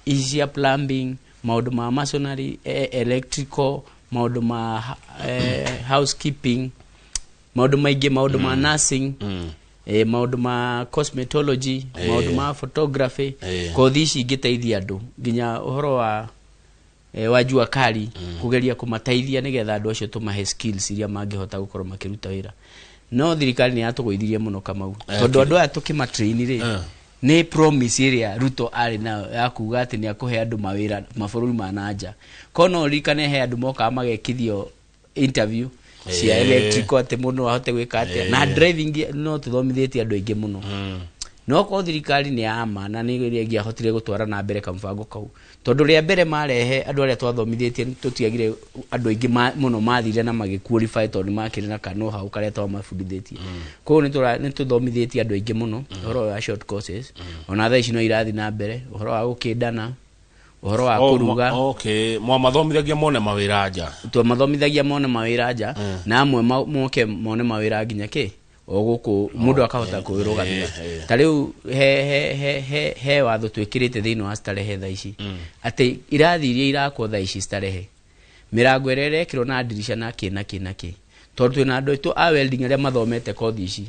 ici cia plumbing, maũndũ ma masonry, electrical, maũndũ ma housekeeping, maũndũ maingĩ, maũndũ ma nursing, maũndũ ma cosmetology, maũndũ ma photography. Kothi ici ingĩteithia andũ nginya ũhoro wa wa jua kali, kugeria kũmateithia nĩgetha andũ acio tũmahe skills iria mangĩhota gũkorwo makĩruta wĩra. No thirikari nĩ yatũgũithirie mũno Kamau, tondũ andũ aya tũkĩmatrain rĩ, nĩ promise ĩrĩa Ruto arĩ nayo ya kuga atĩ nĩ akũhe andũ mawĩra mabũrũri ma na nja. Ko no ũririkane he andũ mokaga magekithio interview, Cia electrical, atĩ mũndũ ahote gwĩka atĩa na driving. No tũthomithĩtie andũ aingĩ mũno. No korwo thirikari nĩ ya ma na nĩ ĩrĩa ĩngĩahotire gũtwara na mbere kamũbango kau, tondũ rĩa mbere marehe andũ arĩa twathomithĩtie, tũtiagire andũ aingĩ mũno mathire na magĩ qualify, tondũ nĩ makĩrĩ na ka know how karĩa twamabundithĩtie. Koguo nĩ tũthomithĩtie andũ aingĩ mũno ũhoro wa short courses. Ona thaa ici no irathiĩ na mbere, ũhoro wa gũkĩndana, ũhoro wa kũruga. Okay, mwamathomithagia mone mawĩra nja? Twamathomithagia mone mawĩra nja, na amwe moke mone mawĩra nginya kĩ o gũkũ, mũndũ akahota kwĩrũgamĩra. Ta rĩu he, he, he, he, he watho twĩkĩrĩte thĩinĩ wa Starehe thaa ici, atĩ irathi iria irakwo thaa ici Starehe, mĩrango ĩrĩa ĩrekĩrwo na ndirica na kĩ na kĩ na kĩ, tondũ twĩna andũ aitũ a welding arĩa mathomete kothi ici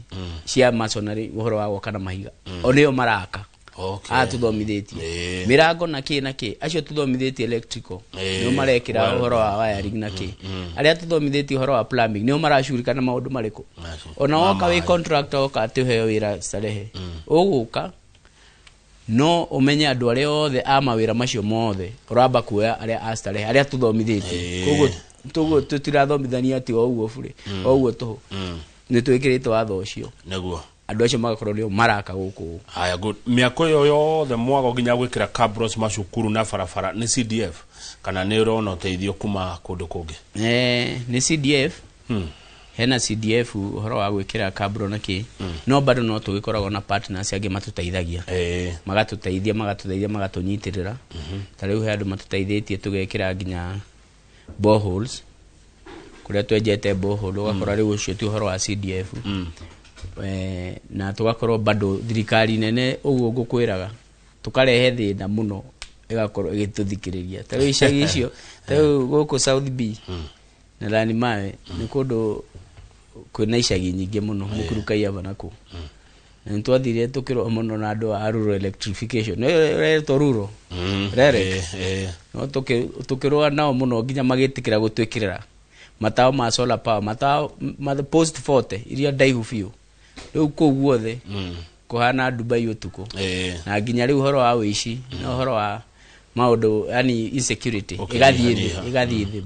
cia masonry, ũhoro wa gwaka na mahiga, o nĩo maraka. Aya tũthomithĩtie mĩrango na kĩ na kĩ, acio tũthomithĩtie electrical nĩo marekĩra ũhoro wa wiring na kĩ, arĩa tũthomithĩtie ũhoro wa plumbing nĩo maracurika na maũndũ marĩkũ. Ona woka wĩ contractor, woka atĩ ũheo wĩra Starehe, ũgũka no ũmenye andũ arĩa othe a mawĩra macio mothe, ũramba kuoya arĩa a Starehe, arĩa tũthomithĩtie. Koguo toguo tũtirathomithania atĩ o ũguo burĩ, o ũguo tũhũ. Nĩ twĩkĩrĩte watho ũcio, andũ acio magakorwo nĩo maraka gũkũ. Haya, good. Mĩako ĩyo yothe mwago nginya gwĩkĩra cabros macukuru na barabara nĩ CDF kana nĩ ũrona ũteithio kuma kũndũ kũngĩ? Nĩ CDF. Hena CDF ũhoro wa gwĩkĩra kabro na kĩ, no bado no tũgĩkoragwo na partners angĩ matũteithagia, magatũteithia magatũnyitĩrĩra. Ta rĩu he andũ matũteithĩtie tũgekĩra nginya boreholes, kũrĩa twenjete borehole, ũgakora rĩu ũcio ti ũhoro wa CDF. Na tũgakorwo bado thirikari nene ũguo ngũkwĩraga, tũkarehe thĩna mũno, ĩgakorwo ĩgĩtũthikĩrĩria. Ta rĩu icagi icio, ta rĩu gũkũ South B na Ranimawe nĩ kũndũ kwĩna icagi nyingĩ mũno, mũkuru Kaiyaba na kũu, na nĩ twathire tũkĩrwo mũno na andũ a rural electrification, nĩ ĩretwo rural REREC. No tũkĩrũa nao mũno nginya magĩtĩkĩra gũtwĩkĩrĩra matawa ma solar power, matawa ma post 40 iria ndaihu biũ. Rĩu kũu guothe kũhana Dubai ũtukũ. Na nginya rĩu ũhoro wa ũici na ũhoro wa maũndũ, yani insecurity, ĩgathiĩ thĩ, ĩgathiĩ thĩ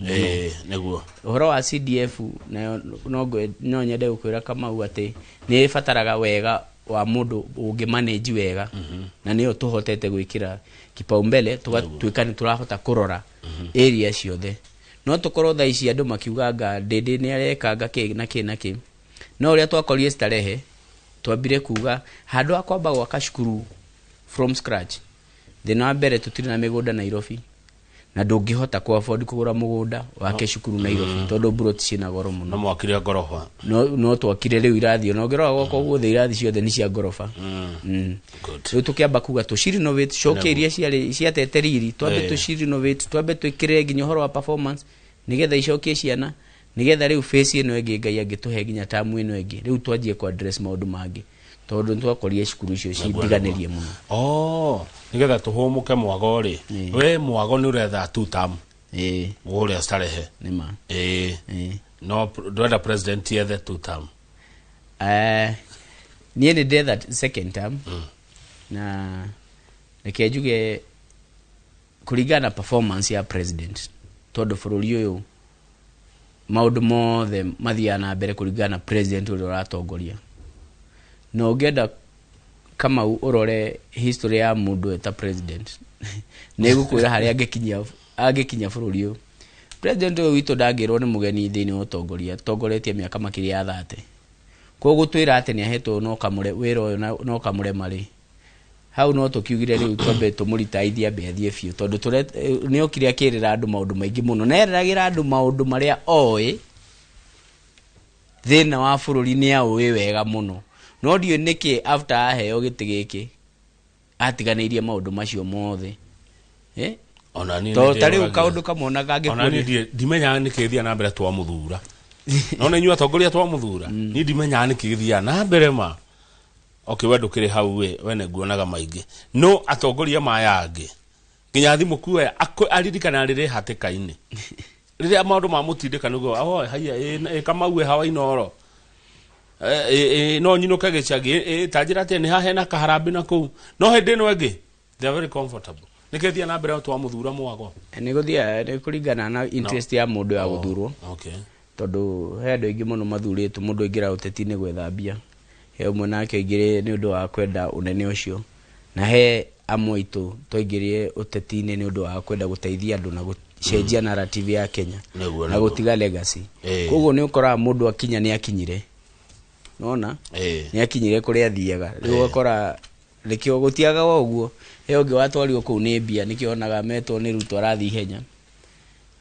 mũno. Ũhoro wa CDF nayo no nyende gũkwĩra, Kamau, atĩ nĩ ĩbataraga wega wa mũndũ ũngĩ manage wega, na nĩyo tũhotete gwĩkĩra kipaumbele, tũgatuĩka nĩ tũrahota kũrora area ciothe. No tũkorwo thaa ici andũ makiuga Ndĩndĩ nĩ arekanga kĩ na kĩ na kĩ, no ũrĩa twakorire Starehe, twambire kuga handũ ha kwamba gwaka cukuru from scratch, thĩna wa mbere tũtirĩ na mĩgũnda Nairobi, na ndũngĩhota ku afford kũgũra mũgũnda wake cukuru Nairobi, tondũ plot ciĩna goro mũno. No mwakire ngoroba? No twakire rĩu irathi, ona ũngĩrora gwakwa guothe irathi ciothe nĩ cia ngoroba. Rĩu tũkĩamba kuga tũcirenovate, coke iria ciarĩ ciatete riri, twambe tũcirenovate, twambe twĩkĩrĩre nginya ũhoro wa performance, nĩgetha icokie ciana, nĩgetha rĩu phase ĩno ĩngĩ, Ngai angĩtũhe nginya tamu ĩno ĩngĩ, rĩu twanjie ku address maũndũ mangĩ, tondũ nĩtwakorire cukuru icio cindiganĩrie mũno. Oh, nigetha tũhũmũke mwago rĩ, we mwago nĩ ũretha two term? Ĩĩ. Gũrĩa Starehe? Nĩma. Ĩĩ. No ndwenda president yethe two term? Niĩ nĩ ndetha second term, na reke njuge kũringana na performance ya president, tondũ bũrũri ũyũ maũndũ mothe mathiaga na mbere kũringana na president ũrĩa ũratongoria. Na ũngĩenda, Kamau, ũrore history ya mũndũ eta president, nĩ gũkwĩra harĩa angĩkinyia bũrũri ũyũ. President ũyũ witũ ndangĩrwo nĩ mũgeni thĩinĩ wa ũtongoria, tongoretie mĩaka makĩria ya 30. Koguo gũtwĩra atĩ nĩ ahetwo no kamũre wĩra ũyũ no kamũrema rĩ, hau no tũkiugire rĩu twambe tũmũritaithie, ambe athiĩ biũ, tondũ nĩ okire akĩrĩra andũ maũndũ maingĩ mũno, na erĩragĩra andũ maũndũ marĩa oĩ. Thĩna wa bũrũri nĩ aũĩ wega mũno, no ndiũĩ nĩkĩ after aheo gĩtĩ gĩkĩ atiganĩirie maũndũ macio mothe, eh? Ona niĩ To nĩ ta rĩu ndĩyũragia. Kaũndũ kamwe ona Ona niĩ kangĩkuonia ndimenyaga nĩkĩ gĩthiaga na mbere twamũthura. No nĩ inyuĩ atongoria twamũthura, niĩ ndimenyaga nĩkĩ gĩthiaga na mbere ma. Okay, we ndũkĩrĩ hau, we nĩ nguonaga maingĩ, no atongoria maya angĩ nginya thimũ kuoya aririkana rĩrĩ hatĩka-inĩ, rĩrĩa maũndũ mamũtindĩka nĩguo, oh, haiya, ĩ Kamau ĩ hawa Inoro. No nyinũke gĩcagi, ta njĩra atĩ nĩ haha hena kaharambĩ na kũu, no hĩndĩ ĩno ĩngĩ they are very comfortable. Nĩkĩ thia na mbere twamũthura mwago? Nĩ gũthiaga nĩ kũringana na interest ya mũndũ ya gũthurwo. Tondũ he andũ aingĩ mũno mathurĩtwo mũndũ aingĩra ũteti-inĩ gwetha mbia. He ũmwe nake aingĩrire nĩ ũndũ wa kwenda ũnene ũcio. Na he amwe aitũ twaingĩrire ũteti-inĩ nĩ ũndũ wa kwenda gũteithia andũ na gũcenjia narrative ya Kenya na gũtiga legacy. Koguo nĩ ũkoraga mũndũ akinya nĩ akinyire. Nona? Nĩ akinyire kũrĩa athiaga. Rĩu ũgakora nĩkĩo gũtiagaga ũguo. He ũngĩ watwarirwo kũu nĩ mbia nĩkĩo onaga metwo nĩ Ruto arathiĩ ihenya.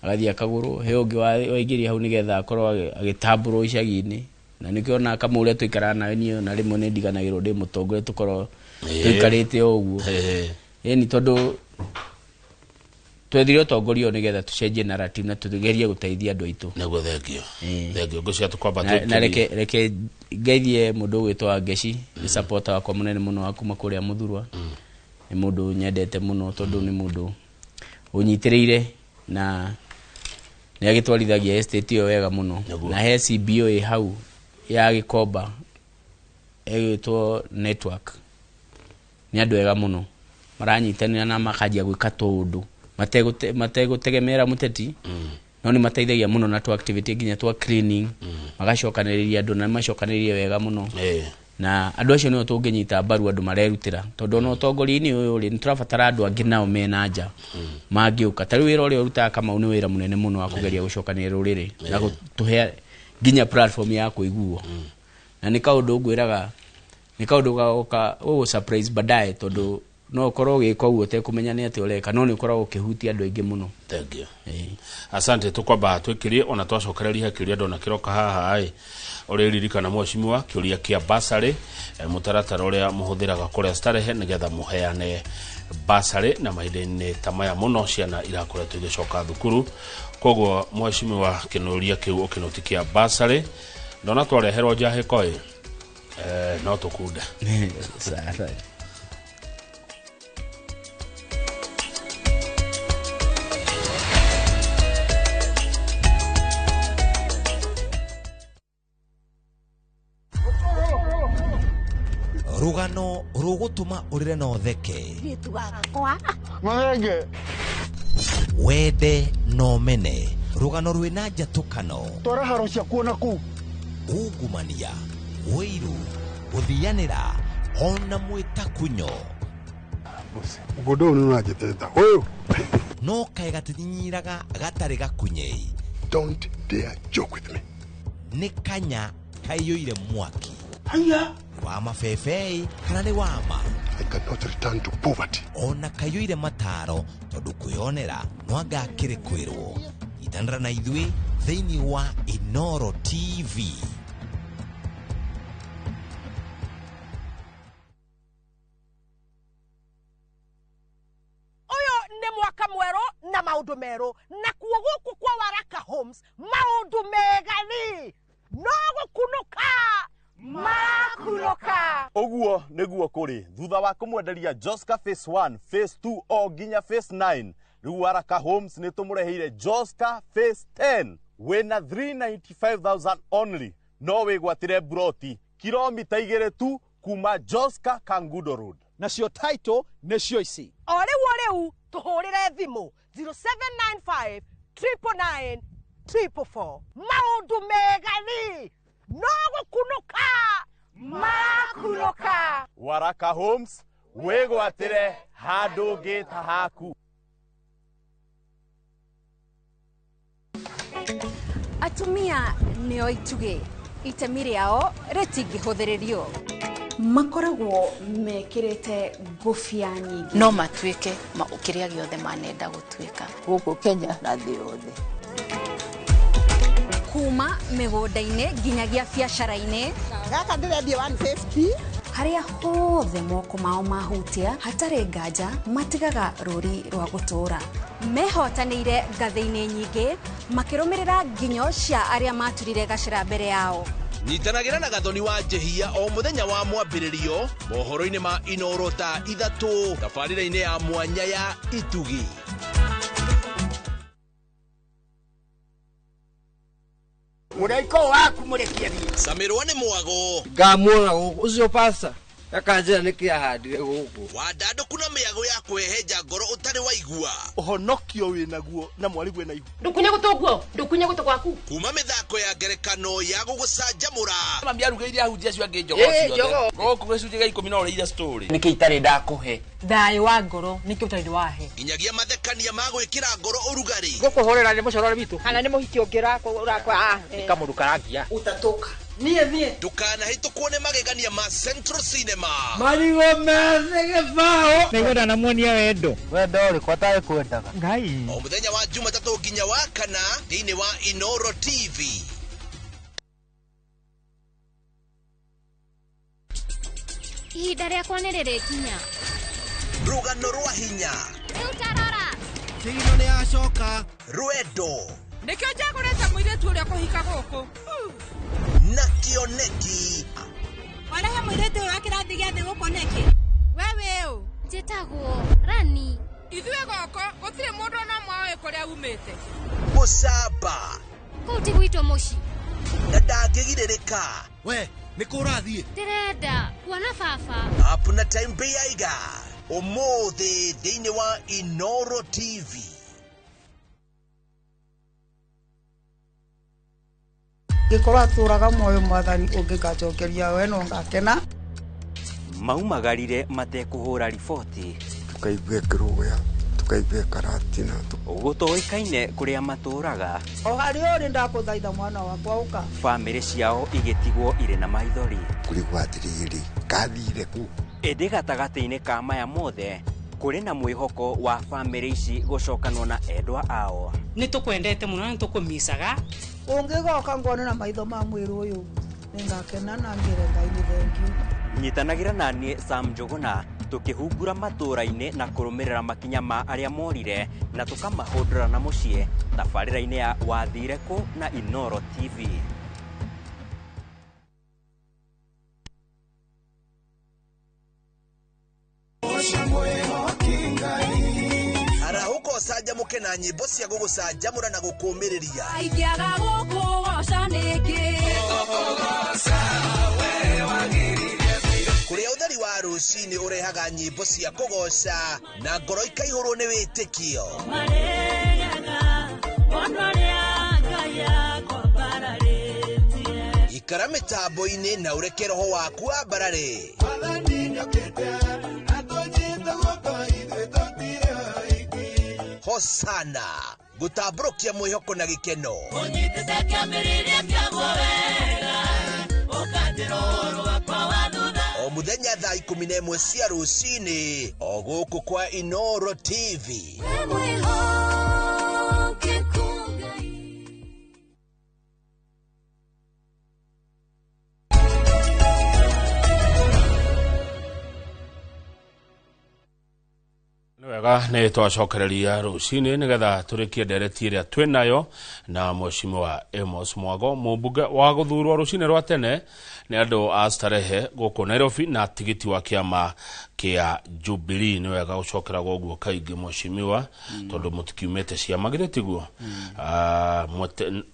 Agathiĩ akagũrwo. He ũngĩ waingĩria hau nĩgetha akorwo agĩtambũrwo icagi-inĩ. Na nĩkĩo ona Kamau ũrĩa tũikaraga nawe niĩ ona rĩmwe nĩ ndiganagĩrwo ndĩ mũtongoria tũkorwo tũikarĩte o ũguo. Ĩni tondũ twethire ũtongoria ũyũ nĩgetha tũcenjie narrative na tũgerie gũteithia andũ aitũ. Nĩguo thengio. Thengio ngũcia tũkwamba Na reke ngeithie mũndũ ũgwĩtwo Wangeci, nĩ supporter wakwa mũnene mũno wa kuma kũrĩa Mũthurwa. Nĩ mũndũ nyendete mũno tondũ nĩ mũndũ ũnyitĩrĩire na nĩ agĩtwarithagia estate ĩyo wega mũno. Na he CBO ĩ hau ya Gĩkomba ĩgwĩtwo network. Nĩ andũ ega mũno maranyitanĩra na makanjia gwĩka tũũndũ mategũtegemera mũteti. No nĩ mateithagia mũno na twa activity nginya twa cleaning. Magacokanĩrĩria andũ na macokanĩrĩrie wega mũno. Na andũ acio nĩo tũngĩnyita mbaru andũ marerutĩra tondũ ona ũtongoria-inĩ ũyũ rĩ nĩ tũrabatara andũ angĩ nao mena nja mangĩũka. Ta rĩu wĩra ũrĩa ũrutaga Kamau nĩ wĩra mũnene mũno wa kũgeria gũcokanĩrĩria rũrĩrĩ na gũtũhe nginya platform ya kũiguo. Na nĩ kaũndũ ngwĩraga nĩ kaũndũ gagoka ũgũ surprise baadaye tondũ no ũkorwo ũgĩka ũguo ũtekũmenya nĩ atĩa ũreka no nĩ ũkoragwo ũkĩhutia andũ aingĩ mũno. Thank you. Asante tukwamba twĩkĩrie ona twacokereria kĩũria ndona kĩroka haha ĩ ũrĩririkana mheshimiwa kĩũria kĩa bursary mũtaratara ũrĩa mũhũthĩraga kũrĩa Starehe nĩgetha mũheane bursary na mahinda-inĩ ta maya mũno ciana irakoretwo igĩcoka thukuru. Koguo mheshimiwa kĩũria kĩu ũkĩnoti kĩa bursary ndona twareherwo njahĩko ĩ no tũkunde. Sawa. Rugano rugutuma urire na utheke wende no mene rugano rwina njatukano twara haro cia kuona kuu ungumania wiru guthianira ona mwitakunyo mũgũnda ũyũ nĩ ũranjĩtĩta ũyũ no kaĩ gatinyinyiraga gatarĩ gakunyei. Don't dare joke with me. Nĩ kanya kaiyũire mwaki. Haya wa mabebei kana nĩ wama. I cannot return to poverty. Ona kaiyũire mataro tondũ kwĩyonera no anga akĩrĩ kwĩrwo. Itanĩra na ithuĩ thĩinĩ wa Inoro TV. Ũyũ nĩ mwaka mwerũ na maũndũ merũ na kuo gũkũ kwa Waraka Homes maũndũ mega rĩ no gũkunũka makunũka. Ũguo nĩguo kũrĩ thutha wa kũmwenderia Joska Phase 1, Phase 2 o nginya Phase 9 rĩu Waraka Homes nĩ tũmũreheire Joska Phase 10 wĩna 395,000 only no wĩgwatĩre broti kilomita 2 tu kuma Joska Kangudo Road. Nacio title nĩcio ici. O rĩu o rĩu tũhũrĩre thimũ 0795 999 444. Maũndũ mega rĩ no gũkunũka makunũka. Waraka Homes wĩgwatĩre handũ ngĩta haku. Atumia nĩo itugĩ itemi rĩao rĩtingĩhũthĩrĩrio makoragwo mekĩrĩte ngũbia nyingĩ no matuĩke kĩrĩa gĩothe manenda gũtuĩka gũkũ Kenya na thĩ yothe kuma mĩgũnda-inĩ nginyagia biacara-inĩ gaka ndĩrendia 150 harĩa hothe moko mao mahutia hatarĩ nganja matigaga rũri rwa gũtũũra mehotanĩire ngathĩ-inĩ nyingĩ makĩrũmĩrĩra nginyo cia arĩa maturire gacĩra mbere yao. Nyitanagĩra na Gathoni wa Njehia o mũthenya wa mwambĩrĩrio mohoro-inĩ ma Inoro thaa 3 tabarĩra-inĩ ya mwanya ya Itugi. Mũraiko waku mũrekie thiĩ. Camirwo nĩ mwago. Ngamuona gũkũ ũcio pasta. Akanjĩra nĩkĩ ahandire gũkũ. Wandandũku na mĩago ya kũhehenja ngoro ũtarĩ waigua. Ũhonokio wĩnaguo na mwarigwe na ihu. Ndũkunye gũtũ guo, ndũkunye gũtũ gwaku. Kuma mĩthako ya ngerekano ya gũgũcanjamũra. Mami arugĩire ahunjia acio angĩ njogoo ciothe. Gũkũ gĩcunjĩ gĩa 10 no ũrĩire story. Nĩkĩ itarĩ ndakũhe? Thayũ wa ngoro nĩkĩ ũtarĩ wahe. Nginyagia mathekania ma gwĩkĩra ngoro ũrugarĩ. Gũkũhũrĩra nĩ mũcorore witũ. Kana nĩ mũhiki ũngĩ ũrakwa. Nĩ kamũndũ karangia. Utatoka. Niĩ niĩ. Ndũkanahĩtũkwo nĩ magegania ma Central Cinema. Marigũ methĩ gĩbaũ. Nĩngwenda namuonia wendo. Wendo ũrĩkũ atarĩ kwendaga? Ngai. O mũthenya wa Jumatatũ nginya wa kana thĩinĩ wa Inoro TV. Ihinda rĩakwa nĩ rĩrĩkinya. Rũgano rwa hinya. Rĩu tarora. Kĩgino nĩ acoka. Rwendo. Nĩkĩo njagũrĩte mũirĩtu ũrĩa kũhika gũkũ. Na kĩoneki. Warehe mũirĩtu ũyũ wa kĩrathi gĩa thĩ gũkũ nĩkĩ? We wĩũ? Njĩtagwo Rani. Ithuĩ gũkũ gũtirĩ mũndũ ona ũmwe ũĩ kũrĩa umĩte. Mũcamba. Kũu ti gwitũ mũciĩ. Na ndangĩgirĩrĩka. We, nĩ kũ ũrathiĩ? Ndĩrenda kuona baba. Up na time Bĩaiga. Ũmũthĩ thĩinĩ wa Inoro TV. Ngĩkorwo atũraga muoyo mwathani ũngĩnganjokeria we no ngakena. Maumagarire matekũhũra riboti. Tukaigua kĩrũgũya, tukaigua karatina. Gũtoĩkaine kũrĩa matũraga. O harĩa ũrĩ ndakũthaitha mwana wakwa ũka. Bamĩrĩ ciao igĩtigwo irĩ na maithori. Kũrigwo atĩrĩrĩ, kathire kũ? Ĩndĩ gatagatĩ-inĩ ka maya mothe kũrĩ na mwĩhoko wa bamĩrĩ ici gũcokanwo na endwa ao. Nĩ tũkwendete mũno na nĩ tũkũmicaga. Ũngĩgoka nguone na maitho ma mwĩrĩ ũyũ nĩngakena na ngĩre Ngai nĩ thengiũ. Nyitanagĩra na niĩ Sam Njũgũna tũkĩhungura matũũra-inĩ na kũrũmĩrĩra makinya ma arĩa morire na tũkamahũndũra na mũciĩ tabarĩra-inĩ ya Wathire Kũ na Inoro TV. Arahũka ũcanjamũke na nyĩmbo cia gũgũcanjamũra na gũkũũmĩrĩria. Ingĩaga gũkũgoca nĩkĩ? Kũrĩa ũtheri wa rũcinĩ ũrehaga nyĩmbo cia kũgoca na ngoro ikaihũrwo nĩ wĩtĩkio. Ikara mĩtambo-inĩ na ũreke roho waku wambarare. Hosana gũtambũrũkia mwĩhoko na gĩkeno. O mũthenya thaa 11 cia rũcinĩ o gũkũ kwa Inoro TV. Wega nĩ twacokereria rũcinĩ nĩgetha tũrĩkie ndereti ĩrĩa twĩnayo na Mheshimiwa Amos Mwago mũmbunge wa gũthurwo rũcinĩ rwa tene nĩ andũ a Starehe gũkũ Nairobi na tigiti wa kĩama kĩa Jubilee. Nĩ wega gũcokeragwo ũguo kaingĩ Mheshimiwa tondũ mũtikiumĩte ciama githĩ tiguo?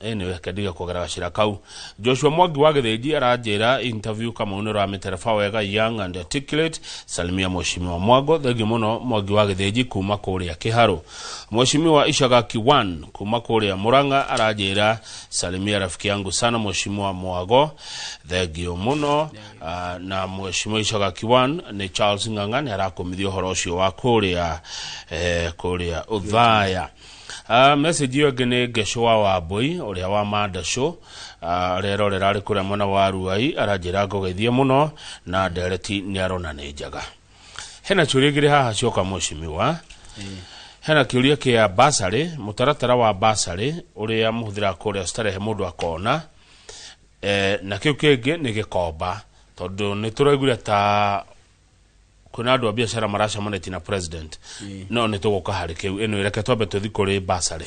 Anyway kendiga kuongerera gacĩra kau. Joshua Mwangi wa Gĩthĩnji aranjĩra interview Kamau nĩ ũramĩtereba wega, young and articulate. Salimia Mheshimiwa Mwago, thengiũ mũno Mwangi wa Gĩthĩnji kuma kũrĩa Kĩharũ. Mheshimiwa Ishagaki 1 kuma kũrĩa Murang'a aranjĩra salimia rafiki yangu sana Mheshimiwa Mwago, thengiũ mũno. Na Mheshimiwa Ishagaki 1 nĩ Charles Ng'ang'a nĩ arakũmithia ũhoro ũcio wa kũrĩa kũrĩa Othaya. Message ĩyo ĩngĩ nĩ Ngesho wa Wambui ũrĩa wa Mandasho arerorera arĩ kũrĩa mwena wa Ruai aranjĩra ngũgeithie mũno na ndereti nĩ arona nĩ njega. Hena kĩũria kĩrĩ haha cioka Mheshimiwa. Hena kĩũria kĩa basarĩ, mũtaratara wa basarĩ ũrĩa mũhũthĩraga kũrĩa Starehe mũndũ akona. Na kĩu kĩngĩ nĩ gĩkomba tondũ nĩ tũraiguire ta kwĩna andũ a biacara maracemanĩtie na president. No nĩ tũgũka harĩ kĩu. Ĩno reke twambe tũthiĩ kũrĩ basarĩ.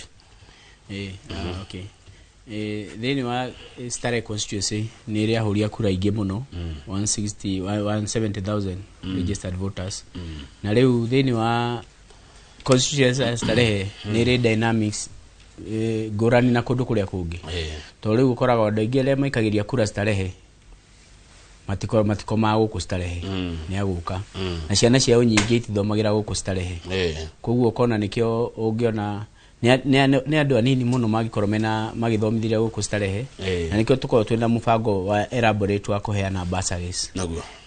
Okay. Thĩinĩ wa Starehe constituency nĩ ĩrĩ ahũri a kura aingĩ mũno, 160 170,000 registered voters. Na rĩu thĩinĩ wa constituency ya Starehe nĩ ĩrĩ dynamics ngũrani na kũndũ kũrĩa kũngĩ. Tondũ rĩu ũkoraga andũ aingĩ arĩa maikagĩria kura Starehe Matikomaga gũkũ Starehe, nĩ agũka na ciana ciao nyingĩ itithomagira gũkũ Starehe. Koguo ũkona nĩkĩo ũngĩona nĩ andũ anini mũno mangĩkorwo mena magĩthomithirie gũkũ Starehe, na nĩkĩo tũkoragwo twĩna mũbango wa elaborate wa kũheana bursaries.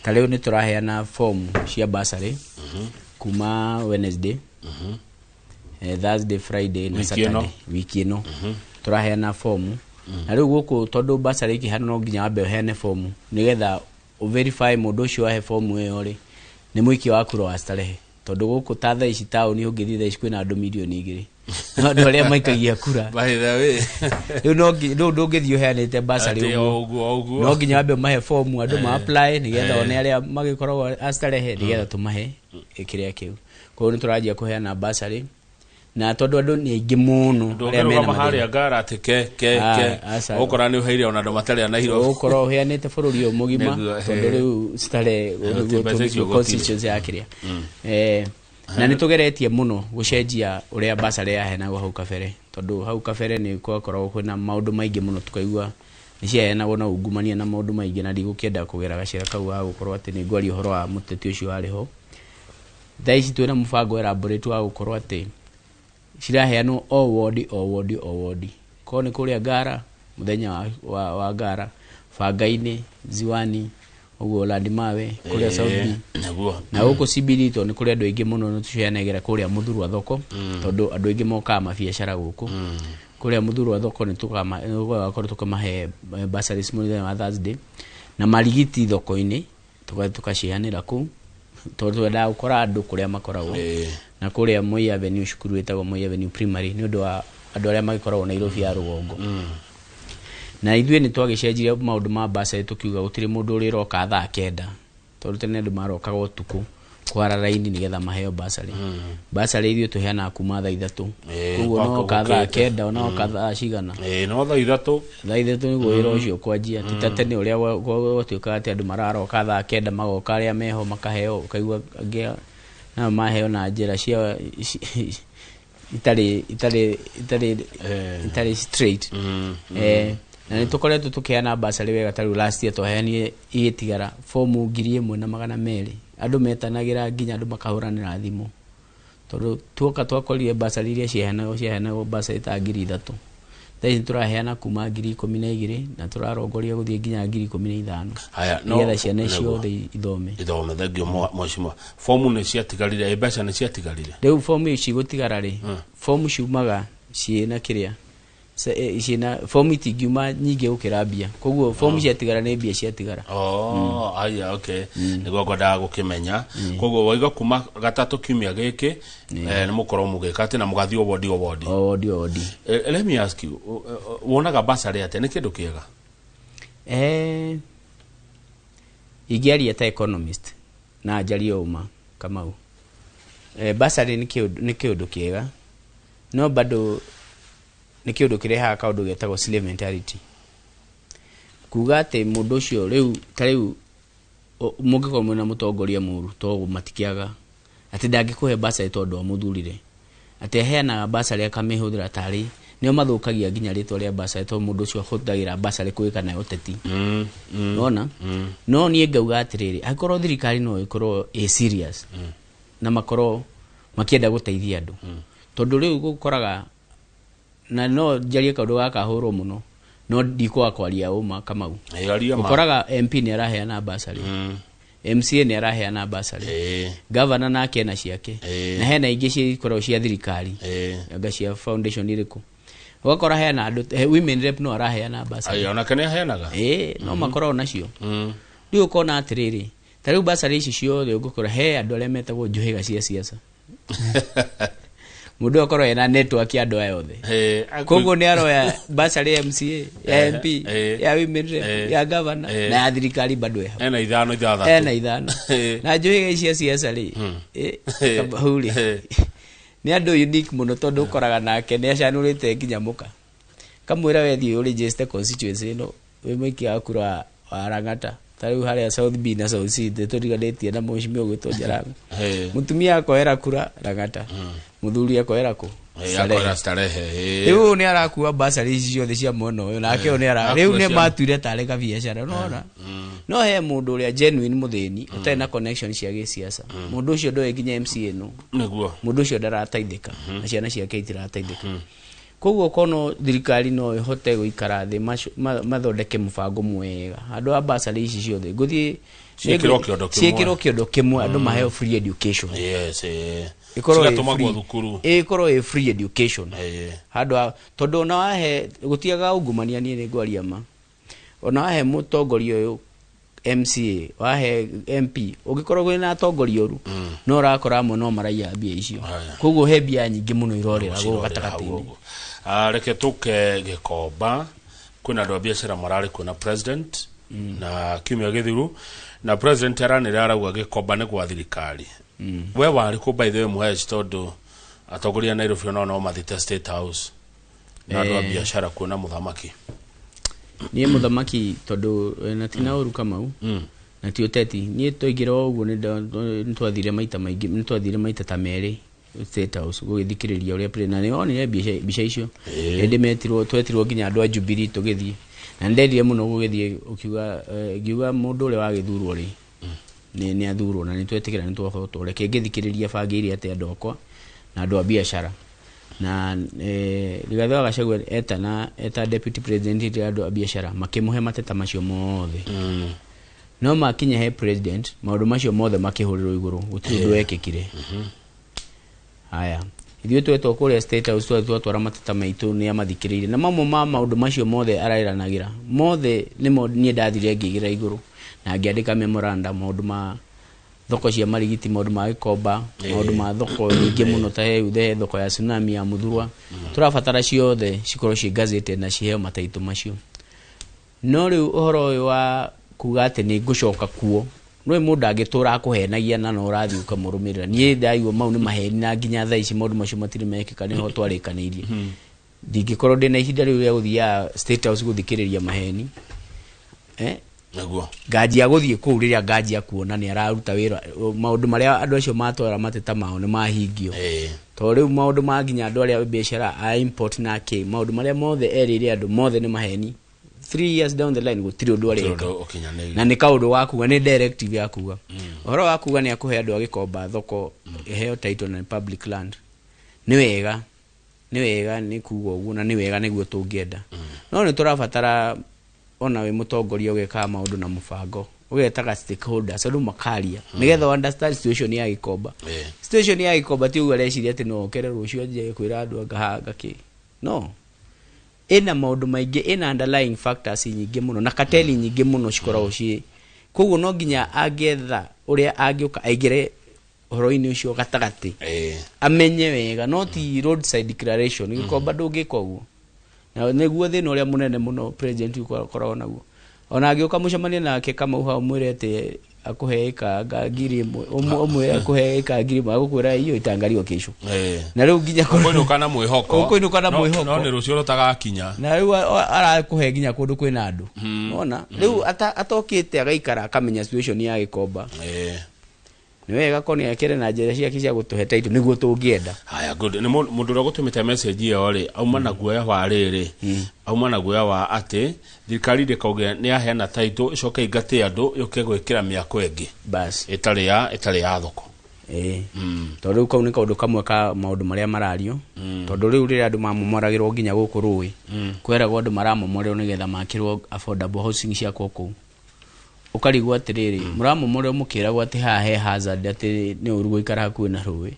Ta rĩu nĩ tũraheana form cia bursary kuma Wednesday, Thursday, Friday na Saturday wiki ĩno tũraheana form. Na rĩu gũkũ tondũ bursary ikĩheanwo no nginya wambe ũheane form nĩgetha ũverify mũndũ ũcio wahe form ĩyo rĩ nĩ mũikia wa kura wa Starehe, tondũ gũkũ ta thaa ici taũni ũngĩthiĩ thaa ici kwĩna andũ 2 million no andũ arĩa maikagia kura. By the way, rĩu no ndũngĩthiĩ ũheanĩte bursary ũguo, no nginya wambe ũmahe form andũ ma apply nĩgetha one arĩa magĩkoragwo a Starehe nĩgetha tũmahe kĩrĩa kĩu. Koguo nĩ tũranjia kũheana bursary na tondũ andũ nĩ aingĩ mũno arĩa mena mathĩna ngara atĩ ke ke ke ũkora nĩ ũheire ona andũ matarĩ a Nairobi, ũkorwo ũheanĩte bũrũri ũyũ mũgima, tondũ rĩu Starehe constituency ya kĩrĩa. Na nĩ tũgeretie mũno gũcenjia ũrĩa bursary yaheanagwo hau kabere, tondũ hau kabere nĩ gwakoragwo kwĩna maũndũ maingĩ mũno tũkaigua nĩ ciaheanagwo na ungumania na maũndũ maingĩ, na ndigũkĩenda kũgera gacĩra kau ga gũkorwo atĩ nĩ ngwaria ũhoro wa mũteti ũcio warĩ ho. Thaa ici twĩna mũbango elaborate wa gũkorwo atĩ ciraheanwo o wodi o wodi o wodi, korwo nĩ kũrĩa Ngara mũthenya wa Ngara, Bangainĩ, Ziwani, ũguo Landimawe, kũrĩa South B na gũkũ CBD, tondũ nĩ kũrĩ andũ aingĩ mũno nĩ tũciheanagĩra kũrĩa Mũthurwa thoko, tondũ andũ aingĩ mokaga mabiacara gũkũ. Kũrĩa Mũthurwa thoko nĩ tũgakorwo tũkĩmahe bursaries mũthenya wa Thursday, na marigiti thoko-inĩ tũgaciheanĩra kũu, tondũ twendaga gũkora andũ kũrĩa makoragwo. Na kũrĩa Moi Avenue, cukuru ĩtagwo Moi Avenue Primary, nĩ ũndũ wa andũ arĩa magĩkoragwo Nairobi ya rũgongo. Na ithuĩ nĩ twagĩcenjirie maũndũ ma bursary tũkiuga gũtirĩ mũndũ ũrĩroka thaa 9, tondũ tene andũ marokaga ũtukũ kwara raini nĩgetha maheo bursary. Bursary ithuĩ tũheanaga kuma thaa 3, koguo no 9:00 ona woka thaa cigana, no thaa 3. Thaa 3 nĩguo wĩra ũcio kwanjia, ti ta tene ũrĩa gwatuĩkaga atĩ andũ mararoka thaa 9, magoka arĩa meho makaheo, ũkaigua angĩ nao maheo na njĩra cia itarĩ straight. Na nĩ tũkoretwo tũkĩheana bursary wega, ta rĩu last year twaheanire igĩtigara fomu 1,200, andũ metanagĩra nginya andũ makahũranĩra thimũ, tondũ tuoka twakorire bursary iria ciaheanagwo bursary ta 3,000, thaa ici tũraheana kuma 12,000 na tũrarongoria gũthiĩ nginya 15,000 nĩgetha ciana ciothe ithome. Ithome. Thengio mheshimiwa. Fomu nĩ ciatigarire, mbeca nĩ ciatigarire? Rĩu fomu ici gũtigara rĩ, fomu ciumaga ciĩna kĩrĩa ciĩna fomu itingiuma nyingĩ gũkĩra mbia, koguo fomu ciatigara nĩ mbia ciatigara. Oh, aya, okay, nĩguo ngwendaga gũkĩmenya. Koguo waiga kuma gatatũ kiumia gĩkĩ nĩ mũkorwo mũgĩka atĩ na mũgathiĩ o wodi o wodi? O wodi o wodi. Let me ask you, wonaga bursary atĩa? Nĩ kĩndũ kĩega? Ingĩaria ta economist na njarie ũma, Kamau, bursary nĩ kĩũndũ kĩega, no bado nĩ kĩũndũ kĩrehaga kaũndũ getagwo slave mentality, kuga atĩ mũndũ ũcio rĩu ta rĩu mũngĩkorwo mwĩna mũtongoria mũru, to matikĩaga atĩ ndangĩkũhe bursary tondũ amũthurire, atĩ aheanaga bursary akamĩhũthĩra tarĩ nĩo mathũkagia nginya rĩtwa rĩa bursary, tondũ mũndũ ũcio ahũthagĩra bursary kwĩka nayo ũteti. Nona no niĩ ngauga atĩrĩrĩ, angĩkorwo thirikari no ĩkorwo ĩ serious na makorwo makĩenda gũteithia andũ, tondũ rĩu gũkoraga na no njarie kaũndũ gaka hũrwo mũno, no ndikwaga kwaria ũma, Kamau. Aria ma. Ũkoraga MP nĩ araheana bursary, MCA nĩ araheana bursary, governor nake ena ciake, na hena ingĩ cikoragwo cia thirikari, anga cia foundation irĩkũ, ũgakora hena andũ women rep no araheana bursary. Aya, onake nĩ aheanaga? Ĩĩ, no makoragwo nacio. Rĩu ũkona atĩrĩrĩ, ta rĩu bursary ici ciothe ũngĩkora he andũ arĩa metagwo njũhĩga cia siasa, mũndũ akorwo ena network ya andũ aya othe, koguo nĩ aroya bursary ya MCA, ya MP, ya women rep, ya governor na ya thirikari bado ĩho. Ena ithano, ithathatũ. Ena ithano. Na njũhĩga ici cia siasa rĩ, hau rĩ nĩ andũ unique mũno, tondũ ũkoraga nake nĩ acanũrĩte nginya mũka kamwĩra wethiĩ ũregister constituency ĩno wĩ mũikia wa kura wa Lang'ata, ta rĩu harĩa South B na South C tũriganĩtie na mheshimiwa ũgwĩtwo Jalang'o, mũtumia akoera kura Lang'ata, mũthuri akoera kũ? Akoera Starehe. Rĩu nĩ arakua bursary ici ciothe cia mwena ũyũ, nake ũyũ nĩ ara rĩu nĩ matuire tarĩ kabiacara, unaona? No he mũndũ ũrĩa genuine mũthĩni ũtarĩ na connection cia gĩsiasa, mũndũ ũcio ndoĩ nginya MCA no Nĩguo. Mũndũ ũcio ndarateithĩka na ciana ciake itirateithĩka. Koguo kono thirikari no ĩhote gũikara thĩ mathondeke mũbango mwega andũ a basarĩ ici ciothe ngũthiĩ Ciĩkĩrwo kĩondo kĩmwe. Ciĩkĩrwo kĩondo kĩmwe, andũ maheo free education. Yes, Ĩkorwo ĩ Cigatũmagwo thukuru. Ĩkorwo ĩ free education handũ ha tondũ ona wahe gũtiaga ungumania, niĩ nĩ ngwaria ma, ona wahe mũtongoria ũyũ MCA, wahe MP, ũngĩkorwo kwĩna atongoria oru, no ũrakora amwe no maraiya mbia icio. Koguo he mbia nyingĩ mũno irorĩra gũkũ Cirorĩra gatagatĩ-inĩ. Hau ũguo. Ah, reke tũke Gĩkomba, kwĩna andũ a biacara mararĩ kuo na president na kiumia gĩthiru, na president aranĩra arauga Gĩkomba nĩ gwa thirikari. We warĩ kũ, by the way, Mũheci? Tondũ atongoria a Nairobi onao no mathiĩte State House na andũ a biacara kuona mũthamaki. Niĩ mũthamaki tondũ na tina ũru Kamau na ti ũteti, niĩ twaingĩra o ũguo nĩ twathire maita maingĩ, nĩ twathire maita ta merĩ State House gũgĩthikĩrĩria ũrĩa na nĩ onire mbica icio. Hĩndĩ metirwo, twetirwo nginya andũ a Jubilee tũgĩthiĩ, na nĩndendire mũno gũgĩthiĩ ũkiuga, ngiuga mũndũ ũrĩa wagĩthurwo rĩ, nĩ athurwo na nĩ twetĩkĩra nĩ twahotwo, reke ngĩthikĩrĩria bangĩire atĩ andũ akwa na andũ a biacara na Rigathĩ wa Gachagua eta na eta deputy president hĩndĩ ya andũ a biacara makĩmũhe mateta macio mothe. No makinya he president, maũndũ macio mothe makĩhũrĩrwo igũrũ, gũtirĩ ũndũ wekĩkire. Haya, ithuĩ twetwo kũrĩa State House, twatwara mateta maitũ, nĩ amathikĩrĩirie na mamwe ma maũndũ macio mothe araĩranagĩra mothe nĩmo niĩ ndathire ngĩigĩra igũrũ na ngĩandĩka memorandum, maũndũ ma thoko cia Marigiti, maũndũ ma Gĩkomba, maũndũ ma thoko nyingĩ mũno, ta he he thoko ya Tsunami ya Mũthurwa, tũrabatara ciothe cikorwo ciĩ gazetted na ciheo mataitũ macio. No rĩu ũhoro ũyũ wa kuga atĩ nĩ ngũcoka kuo, nĩ mũndũ angĩtũra akũhenagia na no ũrathiĩ ũkamũrũmĩrĩra. Niĩ ndaigua mau nĩ maheni, na nginya thaa ici maũndũ macio matirĩ mekĩka, nĩho twarĩkanĩirie. Ndingĩkorwo ndĩna ihinda rĩu rĩa gũthiaga State House gũthikĩrĩria maheni, eh? Nĩguo. Nganjia gũthiĩ kũu rĩrĩa nganjia kuona nĩ araruta wĩra, maũndũ marĩa andũ acio matwara mateta mao nĩ mahingio, tondũ rĩu maũndũ ma nginya andũ arĩa biacara a import na kĩ, maũndũ marĩa mothe erĩire andũ mothe nĩ maheni. 3 years down the line gũtirĩ ũndũ Gũtirĩ areka. ũndũ ũkinyanĩire. Na nĩ kaũndũ wa kuga, nĩ directive ya kuga ũhoro wa kuga nĩ akũhe andũ a Gĩkomba thoko ĩheo title na nĩ public land. Nĩ wega, nĩ wega nĩ kuga ũguo, na nĩ wega nĩguo tũngĩenda, no nĩ tũrabatara ona wĩ mũtongoria ũgekaga maũndũ na mũbango, ũgetaga stakeholders, andũ makaria nĩgetha understand situation ya Gĩkomba. Situation ya Gĩkomba ti ũguo areciria atĩ no okere rũciũ anjie kwĩra andũ angahanga kĩ, no ĩna maũndũ maingĩ, ĩna underlying factors nyingĩ mũno na kateli nyingĩ mũno cikoragwo ciĩ koguo, no nginya angĩetha ũrĩa angĩũka aingĩre ũhoro-inĩ ũcio gatagatĩ, amenye wega, no ti roadside declaration. Gĩkomba ndũngĩka ũguo, na nĩguo thĩna ũrĩa mũnene mũno president akoragwo naguo. Ona angĩũka mũcemanie nake Kamau hau, mwĩre atĩ akũhe ĩka 1000, ũmwĩre akũhe ĩka 1000, agũkwĩra hiyo itaangaliwa kesho. Na rĩu nginya Ũkũinũka na mwĩhoko. Ũkũinũka na mwĩhoko. No nĩ rũciũ rũtagakinya. Na rĩu arakũhe nginya kũndũ kwĩna andũ ona rĩu atokĩte agaikara akamenya situation ya Gĩkomba. Nĩ wega ko nĩ ekĩre na njĩra ciake cia gũtũhe title nĩguo tũngĩenda. Haya, good. Nĩ mũndũ ũrĩa gũtũmĩte message ĩyo rĩ, auma na guoya wa rĩrĩ, auma na guoya wa atĩ thirikari ndĩkauge nĩ yaheana title ĩcoke ĩingate andũ yũke gwĩkĩra mĩako ĩngĩ bas ĩtarĩ ya thoko. Ĩĩ, tondũ rĩu kau nĩ kaũndũ kamwe ka maũndũ marĩa marario, tondũ rĩu rĩrĩa andũ mamomoragĩrwo nginya gũkũ rũĩ, kweragwo andũ maramomorerwo nĩgetha makĩrwo affordable housing ciakwo kũu, ũkarigwo atĩrĩrĩ, mũramomorerwo mũkĩragwo atĩ haha he hazard, atĩ nĩ ũru gũikara hakuhĩ na rũĩ,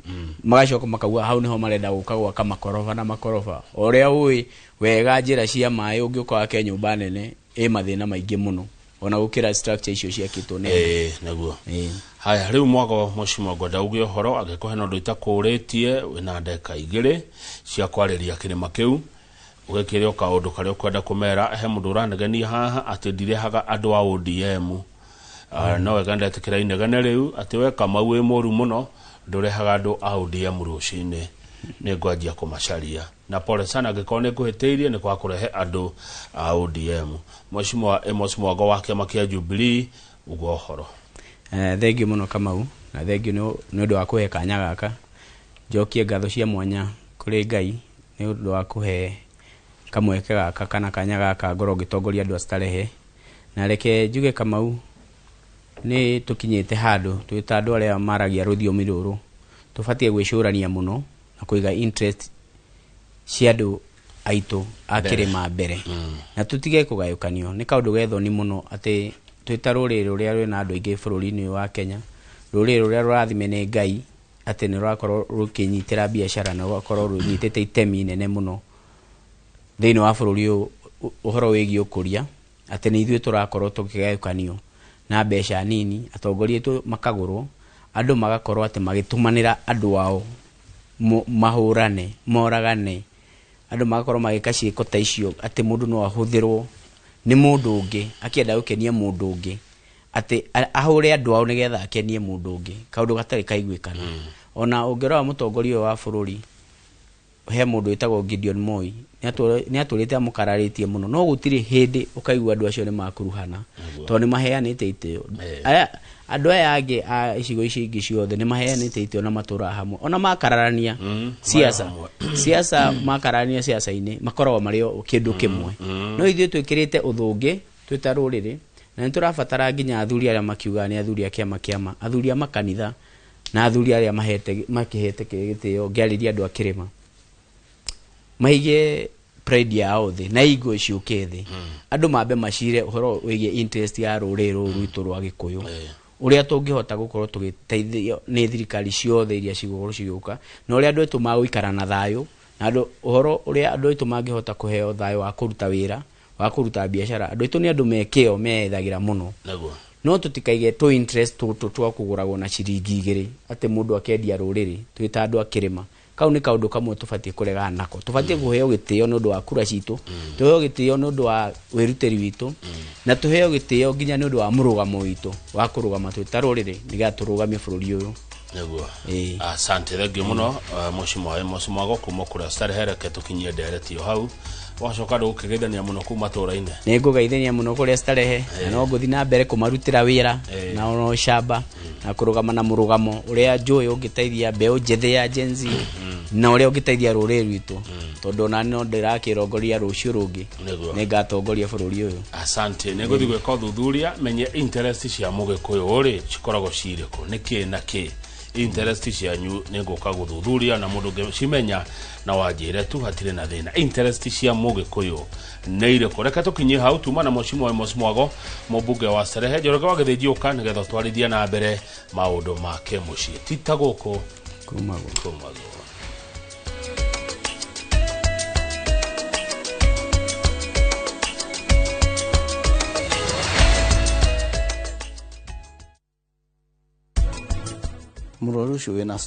magacoka makauga hau nĩho marenda gũka gwaka makoroba na makoroba. O ũrĩa ũĩ wega njĩra cia maĩ, ũngĩũka wake nyũmba nene ĩ mathĩna maingĩ mũno ona gũkĩra structure icio ciakĩtwo nĩ andũ. Ĩĩ, nĩguo. Haya, rĩu mwago mheshimiwa, ngwenda uge ũhoro angĩkorwo hena ũndũ itakũrĩtie, wĩna ndeka 2 cia kwarĩria kĩrĩma kĩu, ũgĩkĩre o kaũndũ karĩa ũkwenda kũmera. He mũndũ ũranegenia haha atĩ ndirehaga andũ a ODM. Ah, no wega ndetĩkĩra inegene rĩu atĩ we Kamau wĩ mũru mũno, ndũrehaga andũ a ODM rũcinĩ, nĩ ngwanjia kũmacaria, na pole sana angĩkorwo nĩ ngũhĩtĩirie nĩ kwa kũrehe andũ a ODM. Mheshimiwa Amos Mwago wa kĩama kĩa Jubilee, uga ũhoro. Thengiũ mũno Kamau, na thengiũ nĩ ũndũ wa kũhe kanya gaka njokie ngatho cia mwanya kũrĩ Ngai nĩ ũndũ wa kũhe kamweke gaka kana kanya gaka ngorwo ngĩtongoria andũ a Starehe. Na reke njuge Kamau, Nĩ tũkinyĩte handũ twĩ ta andũ arĩa maragia rũthiomi rũrũ tũbatiĩ gwĩcũrania mũno na kũiga interest cia andũ aitũ a kĩrĩma mbere na tũtige kũgayũkanio. Nĩ kaũndũ ge thoni mũno atĩ twĩ ta rũrĩrĩ rũrĩa rwĩna andũ aingĩ bũrũri-inĩ ũyũ wa Kenya, rũrĩrĩ rũrĩa rũrathime nĩ Ngai atĩ nĩ rũrakorwo rũkĩnyitĩra biacara na rũgakorwo rũnyitĩte itemi inene mũno thĩinĩ wa bũrũri ũyũ ũhoro wĩgiĩ ũkũria, atĩ nĩ ithuĩ tũrakorwo tũkĩgayũkanio na mbeca nini, atongoria aitũ makagũrwo, andũ magakorwo atĩ magĩtũmanĩra andũ ao mahũrane, moragane, andũ magakorwo magĩka ciĩko ta icio atĩ mũndũ no ahũthĩrwo nĩ mũndũ ũngĩ akĩenda gũkenia mũndũ ũngĩ, atĩ ahũre andũ ao nĩgetha akenie mũndũ ũngĩ, kaũndũ gatarĩ kaiguĩkana. Ona ũngĩrora mũtongoria ũyũ wa bũrũri, he mũndũ wĩtagwo Gideon Moi, nĩ atũrĩte amũkararĩtie mũno, no gũtirĩ hĩndĩ ũkaigua andũ acio nĩ makuruhana tondũ nĩ maheanĩte itĩo. Andũ aya angĩ a icigo ici ingĩ ciothe nĩ maheanĩte itĩo na matũraga hamwe, ona makararania siasa siasa makararania siasa-inĩ makoragwo marĩ o kĩndũ kĩmwe. No ithuĩ twĩkĩrĩte ũthũngĩ twĩ ta rũrĩrĩ, na nĩ tũrabatara nginya athuri arĩa makiugaga nĩ athuri a kĩama kĩama, athuri a makanitha na athuri arĩa makĩhete gĩtĩo ngĩarĩria andũ a kĩrĩma, maige pride yao thĩ na igo ciũke thĩ, andũ mambe macire ũhoro wĩgiĩ interest ya rũrĩrĩ rũrũ rwitũ rwa Gĩkũyũ, ũrĩa tũngĩhota gũkorwo tũgĩteithio nĩ thirikari ciothe iria cigũkorwo cigĩũka, na ũrĩa andũ aitũ magũikara na thayũ, na andũ ũhoro ũrĩa andũ aitũ mangĩhota kũheo thayũ wa kũruta wĩra, wa kũruta biacara. Andũ aitũ nĩ andũ me kĩo meethagĩra mũno, no tũtikaige tũ interest tũtũ twa kũgũragwo na ciringi 2 atĩ mũndũ akendia rũrĩrĩ twĩ ta andũ a kĩrĩma. Kau nĩ kaũndũ kamwe tũbatiĩ kũregana nako. Tũbatiĩ kũheo gĩtĩo nĩ ũndũ wa kura citũ, tũheo gĩtĩo nĩ ũndũ wa wĩrutĩri witũ, na tũheo gĩtĩo nginya nĩ ũndũ wa mũrũgamo witũ wa kũrũgama twĩ ta rũrĩrĩ nĩgetha tũrũgamie bũrũri ũyũ. Nĩguo. Asante, thengiũ mũno Mheshimiwa Amos Mwago kuma kũrĩa Starehe. Reke tũkinyie ndereti o hau, wacoka ndũgũkĩgeithania mũno kuma matũũra-inĩ. Nĩ ngũgeithania mũno kũrĩa Starehe, na no ngũthiĩ na mbere kũmarutĩra wĩra na ona ũcamba na kũrũgama na mũrũgamo ũrĩa njũĩ ũngĩteithia mbeũ njĩthĩ ya Gen Z na ũrĩa ũngĩteithia rũrĩrĩ rwitũ, tondũ ona no ndĩrakĩrongoria rũciũ rũngĩ nĩ ngatongoria bũrũri ũyũ. Asante, nĩ ngũthiĩ gwĩka ũthuthuria menye interest cia mũgĩkũyũ rĩ cikoragwo cirĩkũ, nĩ kĩ na kĩ interest cianyu, nĩ ngũka gũthuthuria na mũndũ ũngĩcimenya na wanjĩre tu hatirĩ na thĩna. Interest cia mũgĩkũyũ nĩ irĩkũ? Reke tũkinyie hau. Tuma na Mheshimiwa Amos Mwago, mũmbunge wa Starehe. Njoroge wa Gĩthĩnji ũka nĩgetha twarithie na mbere maũndũ ma kĩmũciĩ, ti ta gũkũ kumagwo. Mũrwaru ũcio wĩna